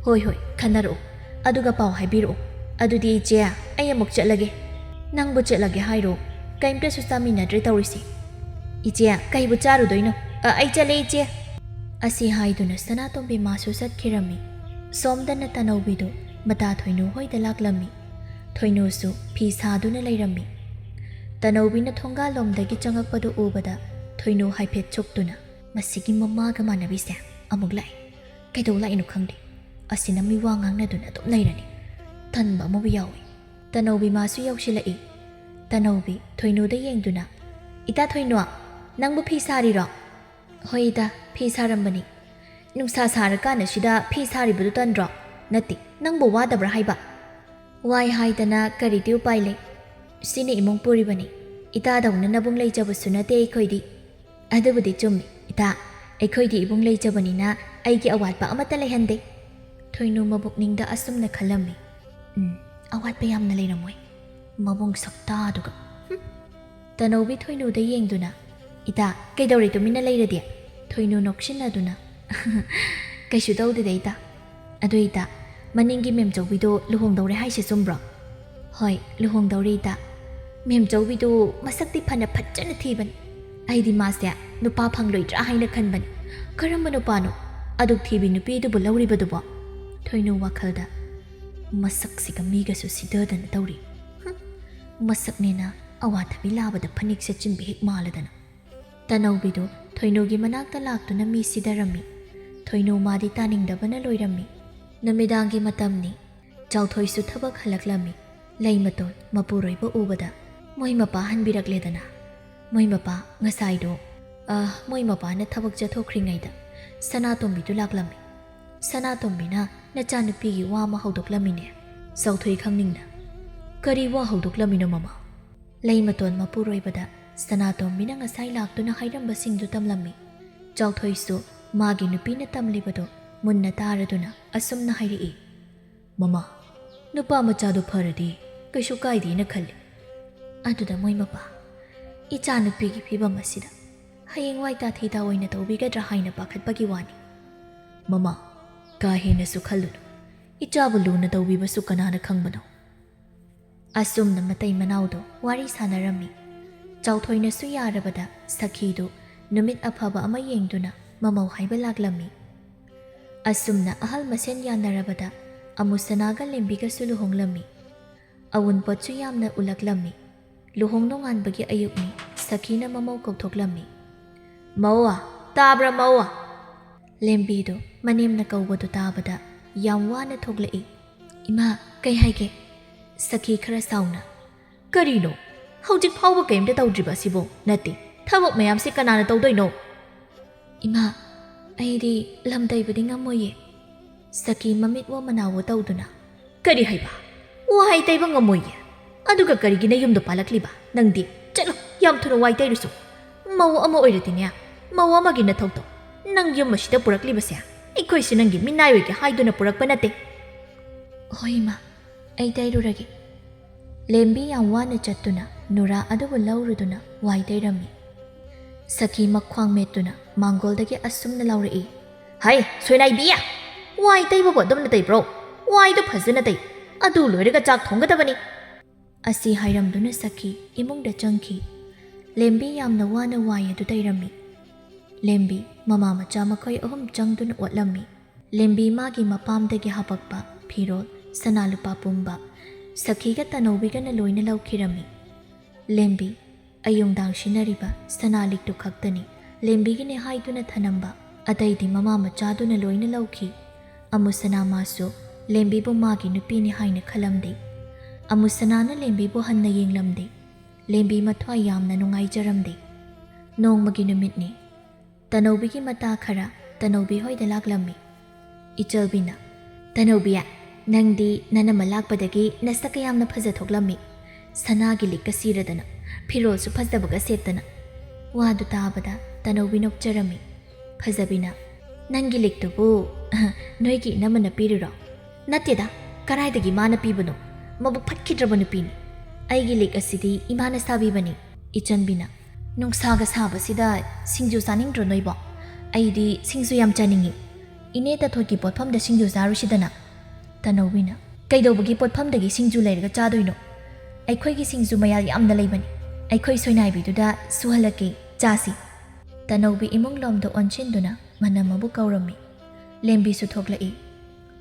"ꯍꯣꯏ, ꯍꯣꯏ, ꯈꯟꯅꯔꯛꯑꯣ꯫ ꯑꯗꯨꯒ ꯄꯥꯎ ꯍꯥꯏꯕꯤꯔꯛꯑꯣ꯫ ꯑꯗꯨꯗꯤ ꯏꯆꯦ, ꯑꯩ ꯑꯃꯨꯛ ꯆꯠꯂꯒꯦ꯫" "ꯅꯪꯕꯨ ꯆꯠꯂꯒꯦ ꯍꯥꯏꯔꯣ? ꯀꯩꯝꯇꯁꯨ ꯆꯥꯃꯤꯟꯅꯗ꯭ꯔꯦ ꯇꯧꯔꯤꯁꯦ꯫" "ꯏꯆꯦ, ꯀꯩꯕꯨ ꯆꯥꯔꯨꯗꯣꯏꯅꯣ? ꯑ, ꯑꯩ ꯆꯠꯂꯦ ꯏꯆꯦ꯫" ꯑꯁꯤ ꯍꯥꯏꯗꯨꯅ ꯁꯅꯥꯇꯣꯝꯕꯤ ꯃꯥꯁꯨ ꯆꯠꯈꯤꯔꯝꯃꯤ꯫ ꯁꯣꯝꯗꯅ ꯇꯅꯧꯕꯤꯗꯨ ꯃꯇꯥ ꯊꯣꯏꯅꯨ ꯍꯣꯏꯗ ꯂꯥꯛꯂꯝꯃꯤ꯫ ꯊꯣꯏꯅꯨꯁꯨ ꯐꯤ ꯁꯥꯗꯨꯅ ꯂꯩꯔꯝꯃꯤ꯫ ꯇꯅꯧꯕꯤꯅ ꯊꯣꯡꯒꯥꯜꯂꯣꯝꯗꯒꯤ ꯆꯪꯉꯛꯄꯗꯨ ꯎꯕꯗ ꯊꯣꯏꯅꯨ ꯍꯥꯏꯐꯦꯠ ꯆꯣꯛꯇꯨꯅ, "ꯃꯁꯤꯒꯤ ꯃꯃꯥꯒ ꯃꯥꯟꯅꯕꯤꯁꯦ ꯑꯃꯨꯛ ꯂꯥꯛꯑꯦ꯫ ꯀꯩꯗꯧ ꯂꯥꯛꯏꯅꯣ ꯈꯪꯗꯦ꯫ ꯑꯁꯤꯅ ꯃꯤ ꯋꯥ ꯉꯥꯡꯅꯗꯨꯅ ꯑꯗꯨꯝ ꯂꯩꯔꯅꯤ꯫ ꯇꯟꯕ ꯑꯃꯕꯨ ꯌꯥꯎꯏ꯫" ꯇꯅꯧꯕꯤ ꯃꯥꯁꯨ ꯌꯧꯁꯤꯜꯂꯛꯏ꯫ ꯇꯅꯧꯕꯤ ꯊꯣꯏꯅꯨꯗ ꯌꯦꯡꯗꯨꯅ, "ꯏꯇꯥ ꯊꯣꯏꯅꯨ, ꯅꯪꯕꯨ ꯐꯤ ꯁꯥꯔꯤꯔꯣ?" "ꯍꯣꯏ ꯏꯇꯥ, ꯐꯤ ꯁꯥꯔꯝꯕꯅꯤ꯫" "ꯅꯨꯡꯁꯥ ꯁꯥꯔꯀꯥꯟ ꯑꯁꯤꯗ ꯐꯤ ꯁꯥꯔꯤꯕꯗꯨ ꯇꯟꯗ꯭ꯔꯣ? ꯅꯠꯇꯦ, ꯅꯪꯕꯨ ꯋꯥꯗꯕ꯭ꯔꯥ ꯍꯥꯏꯕ?" ꯋꯥꯏ ꯍꯥꯏꯗꯅ ꯀꯔꯤꯗꯤ ꯎꯄꯥꯏ ꯂꯩ? ꯁꯤꯅ ꯏꯃꯨꯡ ꯄꯨꯔꯤꯕꯅꯤ꯫ ꯏꯇꯥꯗꯧꯅ ꯅꯕꯨꯡ ꯂꯩꯖꯕꯁꯨ ꯅꯠꯇꯦ ꯑꯩꯈꯣꯏꯗꯤ꯫ ꯑꯗꯨꯕꯨꯗꯤ ꯆꯨꯝꯃꯤ, ꯏꯇꯥ꯫ ꯑꯩꯈꯣꯏꯗꯤ ꯏꯕꯨꯡ ꯂꯩꯖꯕꯅꯤꯅ ꯑꯩꯒꯤ ꯑꯋꯥꯠꯄ ꯑꯃꯠꯇ ꯂꯩꯍꯟꯗꯦ꯫ ꯊꯣꯏꯅꯨ ꯃꯕꯨꯛꯅꯤꯡꯗ ꯑꯁꯨꯝꯅ ꯈꯜꯂꯝꯃꯤ꯫ ꯎꯝ, ꯑꯋꯥꯠꯄ ꯌꯥꯝꯅ ꯂꯩꯔꯝꯃꯣꯏ꯫ ꯃꯕꯨꯡ ꯁꯛꯇꯥꯗꯨꯒ꯫ ꯍꯨꯝ꯫ ꯇꯅꯧꯕꯤ ꯊꯣꯏꯅꯨꯗ ꯌꯦꯡꯗꯨꯅ, "ꯏꯇꯥ, ꯀꯩꯗꯧꯔꯦ ꯇꯨꯃꯤꯟꯅ ꯂꯩꯔꯗꯤ?" ꯊꯣꯏꯅꯨ ꯅꯣꯛꯁꯤꯟꯅꯗꯨꯅ, "ꯀꯩꯁꯨ ꯇꯧꯗꯦꯗ ꯏꯇꯥ꯫ ꯑꯗꯨ ꯏꯇꯥ, ꯃꯅꯤꯡꯒꯤ ꯃꯦꯝꯆꯧꯕꯤꯗꯣ ꯂꯨꯍꯣꯡꯗꯧꯔꯦ ꯍꯥꯏꯁꯦ ꯆꯨꯝꯕ꯭ꯔꯣ?" "ꯍꯣꯏ, ꯂꯨꯍꯣꯡꯗꯧꯔꯦ ꯏꯇꯥ꯫ ꯃꯦꯝꯆꯧꯕꯤꯗꯣ ꯃꯁꯛꯇꯤ ꯐꯅ ꯐꯖꯅ ꯊꯤꯕꯅꯤ꯫ ꯑꯩꯗꯤ ꯃꯥꯁꯦ ꯅꯨꯄꯥ ꯐꯪꯂꯣꯏꯗ꯭ꯔꯥ ꯍꯥꯏꯅ ꯈꯟꯕꯅꯤ꯫ ꯀꯔꯝꯕ ꯅꯨꯄꯥꯅꯣ? ꯑꯗꯨꯛ ꯊꯤꯕꯤ ꯅꯨꯄꯤꯗꯨꯕꯨ ꯂꯧꯔꯤꯕꯗꯨꯕꯣ?" ꯊꯣꯏꯅꯨ ꯋꯥꯈꯜꯗ, "ꯃꯁꯛꯁꯤꯒ ꯃꯤꯒꯁꯨ ꯁꯤꯗꯗꯅ ꯇꯧꯔꯤ꯫ ꯍꯨꯝ, ꯃꯁꯛꯅꯦꯅ ꯑꯋꯥꯊꯕꯤ ꯂꯥꯕꯗ ꯐꯅꯦꯛ ꯁꯦꯠꯆꯤꯟꯕꯤ ꯍꯦꯛ ꯃꯥꯜꯂꯗꯅ꯫" ꯇꯅꯧꯕꯤꯗꯨ ꯊꯣꯏꯅꯨꯒꯤ ꯃꯅꯥꯛꯇ ꯂꯥꯛꯇꯨꯅ ꯃꯤ ꯁꯤꯗꯔꯝꯃꯤ꯫ ꯊꯣꯏꯅꯨ ꯃꯥꯗꯤ ꯇꯥꯅꯤꯡꯗꯕꯅ ꯂꯣꯏꯔꯝꯃꯤ꯫ ꯅꯨꯃꯤꯗꯥꯡꯒꯤ ꯃꯇꯝꯅꯤ꯫ ꯆꯥꯎꯊꯣꯏꯁꯨ ꯊꯕꯛ ꯍꯜꯂꯛꯂꯝꯃꯤ꯫ ꯂꯩꯃꯇꯣꯟ ꯃꯄꯨꯔꯣꯏꯕ ꯎꯕꯗ, "ꯃꯣꯏ ꯃꯄꯥ ꯍꯟꯕꯤꯔꯛꯂꯦꯗꯅ꯫ ꯃꯣꯏ ꯃꯄꯥ ꯉꯁꯥꯏꯗꯣ, ꯑ, ꯃꯣꯏ ꯃꯄꯥꯅ ꯊꯕꯛ ꯆꯠꯊꯣꯛꯈ꯭ꯔꯤꯉꯩꯗ ꯁꯅꯥꯇꯣꯝꯕꯤꯗꯨ ꯂꯥꯛꯂꯝꯃꯤ꯫ ꯁꯅꯥꯇꯣꯝꯕꯤꯅ ꯅꯆꯥꯅꯨꯄꯤꯒꯤ ꯋꯥ ꯑꯃ ꯍꯧꯗꯣꯛꯂꯝꯃꯤꯅꯦ꯫" ꯆꯥꯎꯊꯣꯏ ꯈꯪꯅꯤꯡꯅ, "ꯀꯔꯤ ꯋꯥ ꯍꯧꯗꯣꯛꯂꯝꯃꯤꯅꯣ ꯃꯃꯥ?" ꯂꯩꯃꯇꯣꯟ ꯃꯄꯨꯔꯣꯏꯕꯗ ꯁꯅꯥꯇꯣꯝꯕꯤꯅ ꯉꯁꯥꯏ ꯂꯥꯛꯇꯨꯅ ꯍꯥꯏꯔꯝꯕꯁꯤꯡꯗꯨ ꯇꯝꯂꯝꯃꯤ꯫ ꯆꯥꯎꯊꯣꯏꯁꯨ ꯃꯥꯒꯤ ꯅꯨꯄꯤꯅ ꯇꯝꯂꯤꯕꯗꯨ ꯃꯨꯟꯅ ꯇꯥꯔꯗꯨꯅ ꯑꯁꯨꯝꯅ ꯍꯥꯏꯔꯛꯏ, "ꯃꯃꯥ, ꯅꯨꯄꯥ ꯃꯆꯥꯗꯨ ꯐꯔꯗꯤ ꯀꯩꯁꯨ ꯀꯥꯏꯗꯦꯅ ꯈꯜꯂꯤ꯫ ꯑꯗꯨꯗ ꯃꯣꯏ ꯃꯄꯥ, ꯏꯆꯥꯅꯨꯄꯤꯒꯤ ꯐꯤꯕꯝ ꯑꯁꯤꯗ ꯍꯌꯦꯡꯋꯥꯏ ꯇꯥꯊꯤ ꯇꯥꯑꯣꯏꯅ ꯇꯧꯕꯤꯒꯗ꯭ꯔꯥ ꯍꯥꯏꯅ ꯄꯥꯈꯠꯄꯒꯤ ꯋꯥꯅꯤ꯫ ꯃꯃꯥ, ꯀꯥ ꯍꯦꯟꯅꯁꯨ ꯈꯜꯂꯨꯅꯨ꯫ ꯏꯆꯥꯕꯨ ꯂꯨꯅ ꯇꯧꯕꯤꯕꯁꯨ ꯀꯅꯥꯅ ꯈꯪꯕꯅꯣ?" ꯑꯁꯨꯝꯅ ꯃꯇꯩ ꯃꯅꯥꯎꯗꯣ ꯋꯥꯔꯤ ꯁꯥꯟꯅꯔꯝꯃꯤ꯫ ꯆꯥꯎꯊꯣꯏꯅꯁꯨ ꯌꯥꯔꯕꯗ ꯁꯈꯤꯗꯨ ꯅꯨꯃꯤꯠ ꯑꯐꯕ ꯑꯃ ꯌꯦꯡꯗꯨꯅ ꯃꯃꯧ ꯍꯥꯏꯕ ꯂꯥꯛꯂꯝꯃꯤ꯫ ꯑꯁꯨꯝꯅ ꯑꯍꯜ ꯃꯁꯦꯟ ꯌꯥꯅꯔꯕꯗ ꯑꯃꯨꯁꯅꯥꯒ ꯂꯦꯝꯕꯤꯒꯁꯨ ꯂꯨꯍꯣꯡꯂꯝꯃꯤ꯫ ꯑꯋꯨꯟꯄꯣꯠꯁꯨ ꯌꯥꯝꯅ ꯎꯂꯛꯂꯝꯃꯤ꯫ ꯂꯨꯍꯣꯡ ꯅꯣꯡꯉꯥꯟꯕꯒꯤ ꯑꯌꯨꯛꯅꯤ꯫ ꯁꯈꯤꯅ ꯃꯃꯧ ꯀꯧꯊꯣꯛꯂꯝꯃꯤ꯫ "ꯃꯧꯋꯥ, ꯇꯥꯕ꯭ꯔꯥ ꯃꯧꯋꯥ?" ꯂꯦꯝꯕꯤꯗꯨ ꯃꯅꯦꯝꯅ ꯀꯧꯕꯗꯨ ꯇꯥꯕꯗ ꯌꯥꯝ ꯋꯥꯅ ꯊꯣꯛꯂꯛꯏ꯫ "ꯏꯃꯥ, ꯀꯩ ꯍꯥꯏꯒꯦ?" ꯁꯈꯤ ꯈꯔ ꯁꯥꯎꯅ꯫ "ꯀꯔꯤꯅꯣ? ꯍꯧꯖꯤꯛ ꯐꯥꯎꯕ ꯀꯔꯤꯝꯇ ꯇꯧꯗ꯭ꯔꯤꯕ ꯑꯁꯤꯕꯨ? ꯅꯠꯇꯦ, ꯊꯕꯛ ꯃꯌꯥꯝꯁꯤ ꯀꯅꯥꯅ ꯇꯧꯗꯣꯏꯅꯣ?" "ꯏꯃꯥ, ꯑꯩꯗꯤ ꯂꯝ ꯇꯩꯕꯗꯤ ꯉꯝꯃꯣꯏꯌꯦ꯫" ꯁꯈꯤ ꯃꯃꯤꯠ ꯋꯣ ꯃꯅꯥ ꯋꯣ ꯇꯧꯗꯨꯅ꯫ "ꯀꯔꯤ ꯍꯥꯏꯕ? "ꯋꯥꯏ ꯇꯩꯕ ꯉꯝꯃꯣꯏꯌꯦ꯫ ꯑꯗꯨꯒ ꯀꯔꯤꯒꯤ ꯅꯌꯨꯝꯗ ꯄꯥꯜꯂꯛꯂꯤꯕ ꯅꯪꯗꯤ? ꯆꯠꯂꯣ, ꯌꯥꯝ ꯊꯨꯅ ꯋꯥꯏ ꯇꯩꯔꯨꯁꯣ꯫ ꯃꯧ ꯑꯃ ꯑꯣꯏꯔꯗꯤꯅꯦ, ꯃꯧ ꯑꯃꯒꯤ ꯅꯊꯧꯗꯣ ꯅꯪ ꯌꯨꯝ ꯑꯁꯤꯗ ꯄꯨꯔꯛꯂꯤꯕꯁꯦ ꯑꯩꯈꯣꯏꯁꯨ ꯅꯪꯒꯤ ꯃꯤꯅꯥꯏ ꯑꯣꯏꯒꯦ ꯍꯥꯏꯗꯨꯅ ꯄꯨꯔꯛꯄ ꯅꯠꯇꯦ꯫" "ꯍꯣꯏ ꯏꯃꯥ, ꯑꯩ ꯇꯩꯔꯨꯔꯒꯦ꯫" ꯂꯦꯝꯕꯤ ꯌꯥꯝ ꯋꯥꯅ ꯆꯠꯇꯨꯅ ꯅꯨꯔꯥ ꯑꯗꯨꯕꯨ ꯂꯧꯔꯨꯗꯨꯅ ꯋꯥꯏ ꯇꯩꯔꯝꯃꯤ꯫ ꯁꯈꯤ ꯃꯈ꯭ꯋꯥꯡ ꯃꯦꯠꯇꯨꯅ ꯃꯥꯡꯒꯣꯜꯗꯒꯤ ꯑꯁꯨꯝꯅ ꯂꯥꯎꯔꯛꯏ, "ꯍꯩ, ꯁꯣꯏꯅꯥꯏꯕꯤ! ꯋꯥꯏ ꯇꯩꯕꯕꯨ ꯑꯗꯨꯝꯅ ꯇꯩꯕ꯭ꯔꯣ? ꯋꯥꯏꯗꯨ ꯐꯖꯅ ꯇꯩ꯫ ꯑꯗꯨ ꯂꯣꯏꯔꯒ ꯆꯥꯛ ꯊꯣꯡꯒꯗꯕꯅꯤ꯫" ꯑꯁꯤ ꯍꯥꯏꯔꯝꯗꯨꯅ ꯁꯈꯤ ꯏꯃꯨꯡꯗ ꯆꯪꯈꯤ꯫ ꯂꯦꯝꯕꯤ ꯌꯥꯝꯅ ꯋꯥꯅ ꯋꯥꯏ ꯑꯗꯨ ꯇꯩꯔꯝꯃꯤ꯫ ꯂꯦꯝꯕꯤ ꯃꯃꯥ ꯃꯆꯥ ꯃꯈꯣꯏ ꯑꯍꯨꯝ ꯆꯪꯗꯨꯅ ꯑꯣꯠꯂꯝꯃꯤ꯫ ꯂꯦꯝꯕꯤ ꯃꯥꯒꯤ ꯃꯄꯥꯝꯗꯒꯤ ꯍꯥꯄꯛꯄ ꯐꯤꯔꯣꯜ, ꯁꯅꯥ ꯂꯨꯄꯥ ꯄꯨꯝꯕ ꯁꯈꯤꯒ ꯇꯅꯧꯕꯤꯒꯅ ꯂꯣꯏꯅ ꯂꯧꯈꯤꯔꯝꯃꯤ꯫ ꯂꯦꯝꯕꯤ ꯑꯌꯨꯡꯗꯥꯡ ꯁꯤꯟꯅꯔꯤꯕ ꯁꯅꯥ ꯂꯤꯛꯇꯨ ꯈꯛꯇꯅꯤ ꯂꯦꯝꯕꯤꯒꯤꯅꯦ ꯍꯥꯏꯗꯨꯅ ꯊꯅꯝꯕ꯫ ꯑꯇꯩꯗꯤ ꯃꯃꯥ ꯃꯆꯥꯗꯨꯅ ꯂꯣꯏꯅ ꯂꯧꯈꯤ꯫ ꯑꯃꯨꯁꯅꯥ ꯃꯥꯁꯨ ꯂꯦꯝꯕꯤꯕꯨ ꯃꯥꯒꯤ ꯅꯨꯄꯤꯅꯤ ꯍꯥꯏꯅ ꯈꯜꯂꯝꯗꯦ꯫ ꯑꯃꯨꯁꯅꯥꯅ ꯂꯦꯝꯕꯤꯕꯨ ꯍꯟꯅ ꯌꯦꯡꯂꯝꯗꯦ꯫ ꯂꯦꯝꯕꯤ ꯃꯊ꯭ꯋꯥꯏ ꯌꯥꯝꯅ ꯅꯨꯡꯉꯥꯏꯖꯔꯝꯗꯦ꯫ ꯅꯣꯡꯃꯒꯤ ꯅꯨꯃꯤꯠꯅꯤ꯫ ꯇꯅꯧꯕꯤꯒꯤ ꯃꯇꯥ ꯈꯔ ꯇꯅꯧꯕꯤ ꯍꯣꯏꯗ ꯂꯥꯛꯂꯝꯃꯤ꯫ ꯏꯆꯜꯕꯤꯅ, "ꯇꯅꯧꯕꯤ, ꯅꯪꯗꯤ ꯅꯅꯝꯃ ꯂꯥꯛꯄꯗꯒꯤ ꯅꯁꯛꯀ ꯌꯥꯝꯅ ꯐꯖꯊꯣꯛꯂꯝꯃꯤ꯫ ꯁꯅꯥꯒꯤ ꯂꯤꯛꯀ ꯁꯤꯔꯗꯅ, ꯐꯤꯔꯣꯜꯁꯨ ꯐꯖꯕꯒ ꯁꯦꯠꯇꯅ꯫" ꯋꯥꯗꯨ ꯇꯥꯕꯗ ꯇꯅꯧꯕꯤ ꯅꯣꯛꯆꯔꯝꯃꯤ꯫ ꯐꯖꯕꯤꯅ, "ꯅꯪꯒꯤ ꯂꯤꯛꯇꯨꯕꯨ ꯅꯣꯏꯒꯤ ꯏꯅꯝꯃꯅ ꯄꯤꯔꯤꯔꯣ?" "ꯅꯠꯇꯦꯗ, ꯀꯔꯥꯏꯗꯒꯤ ꯃꯥꯅ ꯄꯤꯕꯅꯣ? ꯃꯕꯨꯛ ꯐꯠꯈꯤꯗ꯭ꯔꯕ ꯅꯨꯄꯤꯅꯤ꯫ ꯑꯩꯒꯤ ꯂꯤꯛ ꯑꯁꯤꯗꯤ ꯏꯃꯥꯅ ꯁꯥꯕꯤꯕꯅꯤ꯫" ꯏꯆꯟꯕꯤꯅ, "ꯅꯨꯡꯁꯥꯒ ꯁꯥꯕꯁꯤꯗ ꯁꯤꯡꯖꯨ ꯆꯥꯅꯤꯡꯗ꯭ꯔꯣ ꯅꯣꯏꯕꯣ? ꯑꯩꯗꯤ ꯁꯤꯡꯖꯨ ꯌꯥꯝ ꯆꯥꯅꯤꯡꯉꯤ꯫ ꯏꯅꯦ ꯇꯥꯊꯣꯠꯀꯤ ꯄꯣꯠꯐꯝꯗ ꯁꯤꯡꯖꯨ ꯆꯥꯔꯨꯁꯤꯗꯅ꯫" ꯇꯅꯧꯕꯤꯅ, "ꯀꯩꯗꯧꯕꯒꯤ ꯄꯣꯠꯐꯝꯗꯒꯤ ꯁꯤꯡꯖꯨ ꯂꯩꯔꯒ ꯆꯥꯗꯣꯏꯅꯣ? ꯑꯩꯈꯣꯏꯒꯤ ꯁꯤꯡꯖꯨ ꯃꯌꯥꯜ ꯌꯥꯝꯅ ꯂꯩꯕꯅꯤ꯫ ꯑꯩꯈꯣꯏ ꯁꯣꯏꯅꯥꯏꯕꯤꯗꯨꯗ ꯁꯨꯍꯜꯂꯛꯀꯦ, ꯆꯥꯁꯤ꯫" ꯇꯅꯧꯕꯤ ꯏꯃꯨꯡ ꯂꯣꯝꯗ ꯑꯣꯟꯁꯤꯟꯗꯨꯅ ꯃꯅꯝꯃꯕꯨ ꯀꯧꯔꯝꯃꯤ꯫ ꯂꯦꯝꯕꯤꯁꯨ ꯊꯣꯛꯂꯛꯏ꯫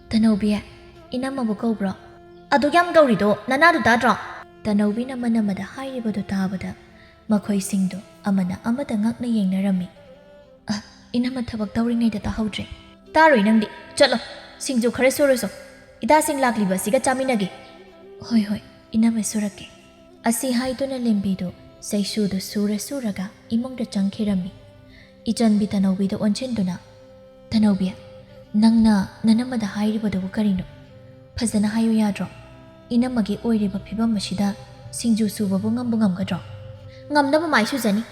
"ꯇꯅꯧꯕꯤ, ꯏꯅꯝꯃꯕꯨ ꯀꯧꯕ꯭ꯔꯣ?" "ꯑꯗꯨꯛ ꯌꯥꯝ ꯀꯧꯔꯤꯗꯣ ꯅꯅꯥꯗꯨ ꯇꯥꯗ꯭ꯔꯣ?" ꯇꯅꯧꯕꯤꯅ ꯃꯅꯝꯃꯗ ꯍꯥꯏꯔꯤꯕꯗꯨ ꯇꯥꯕꯗ ꯃꯈꯣꯏꯁꯤꯡꯗꯨ ꯑꯃꯅ ꯑꯃꯗ ꯉꯛꯅ ꯌꯦꯡꯅꯔꯝꯃꯤ꯫ "ꯑ, ꯏꯅꯝꯃ ꯊꯕꯛ ꯇꯧꯔꯤꯉꯩꯗ ꯇꯥꯍꯧꯗ꯭ꯔꯦ꯫" "ꯇꯥꯔꯣꯏ ꯅꯪꯗꯤ꯫ ꯆꯠꯂꯣ, ꯁꯤꯡꯖꯨ ꯈꯔ ꯁꯨꯔꯨꯁꯣ꯫ ꯏꯇꯥꯁꯤꯡ ꯂꯥꯛꯂꯤꯕ ꯑꯁꯤꯒ ꯆꯥꯃꯤꯟꯅꯒꯦ꯫" "ꯍꯣꯏ, ꯍꯣꯏ, ꯏꯅꯝꯃ ꯁꯨꯔꯛꯀꯦ꯫" ꯑꯁꯤ ꯍꯥꯏꯗꯨꯅ ꯂꯦꯝꯕꯤꯗꯨ ꯆꯩꯁꯨꯗꯨ ꯁꯨꯔ ꯁꯨꯔꯒ ꯏꯃꯨꯡꯗ ꯆꯪꯈꯤꯔꯝꯃꯤ꯫ ꯏꯆꯟꯕꯤ ꯇꯅꯧꯕꯤꯗ ꯑꯣꯟꯁꯤꯟꯗꯨꯅ, "ꯇꯅꯧꯕꯤ, ꯅꯪꯅ ꯅꯅꯝꯃꯗ ꯍꯥꯏꯔꯤꯕꯗꯨꯕꯨ ꯀꯔꯤꯅꯣ? ꯐꯖꯅ ꯍꯥꯏꯌꯨ ꯌꯥꯗ꯭ꯔꯣ?" "ꯏꯅꯝꯃꯒꯤ ꯑꯣꯏꯔꯤꯕ ꯐꯤꯕꯝ ꯑꯁꯤꯗ ꯁꯤꯡꯖꯨ ꯁꯨꯕꯕꯨ ꯉꯝꯕꯨ ꯉꯝꯒꯗ꯭ꯔꯣ?" "ꯉꯝꯅꯕ ꯃꯥꯏ ꯁꯨꯖꯅꯤ꯫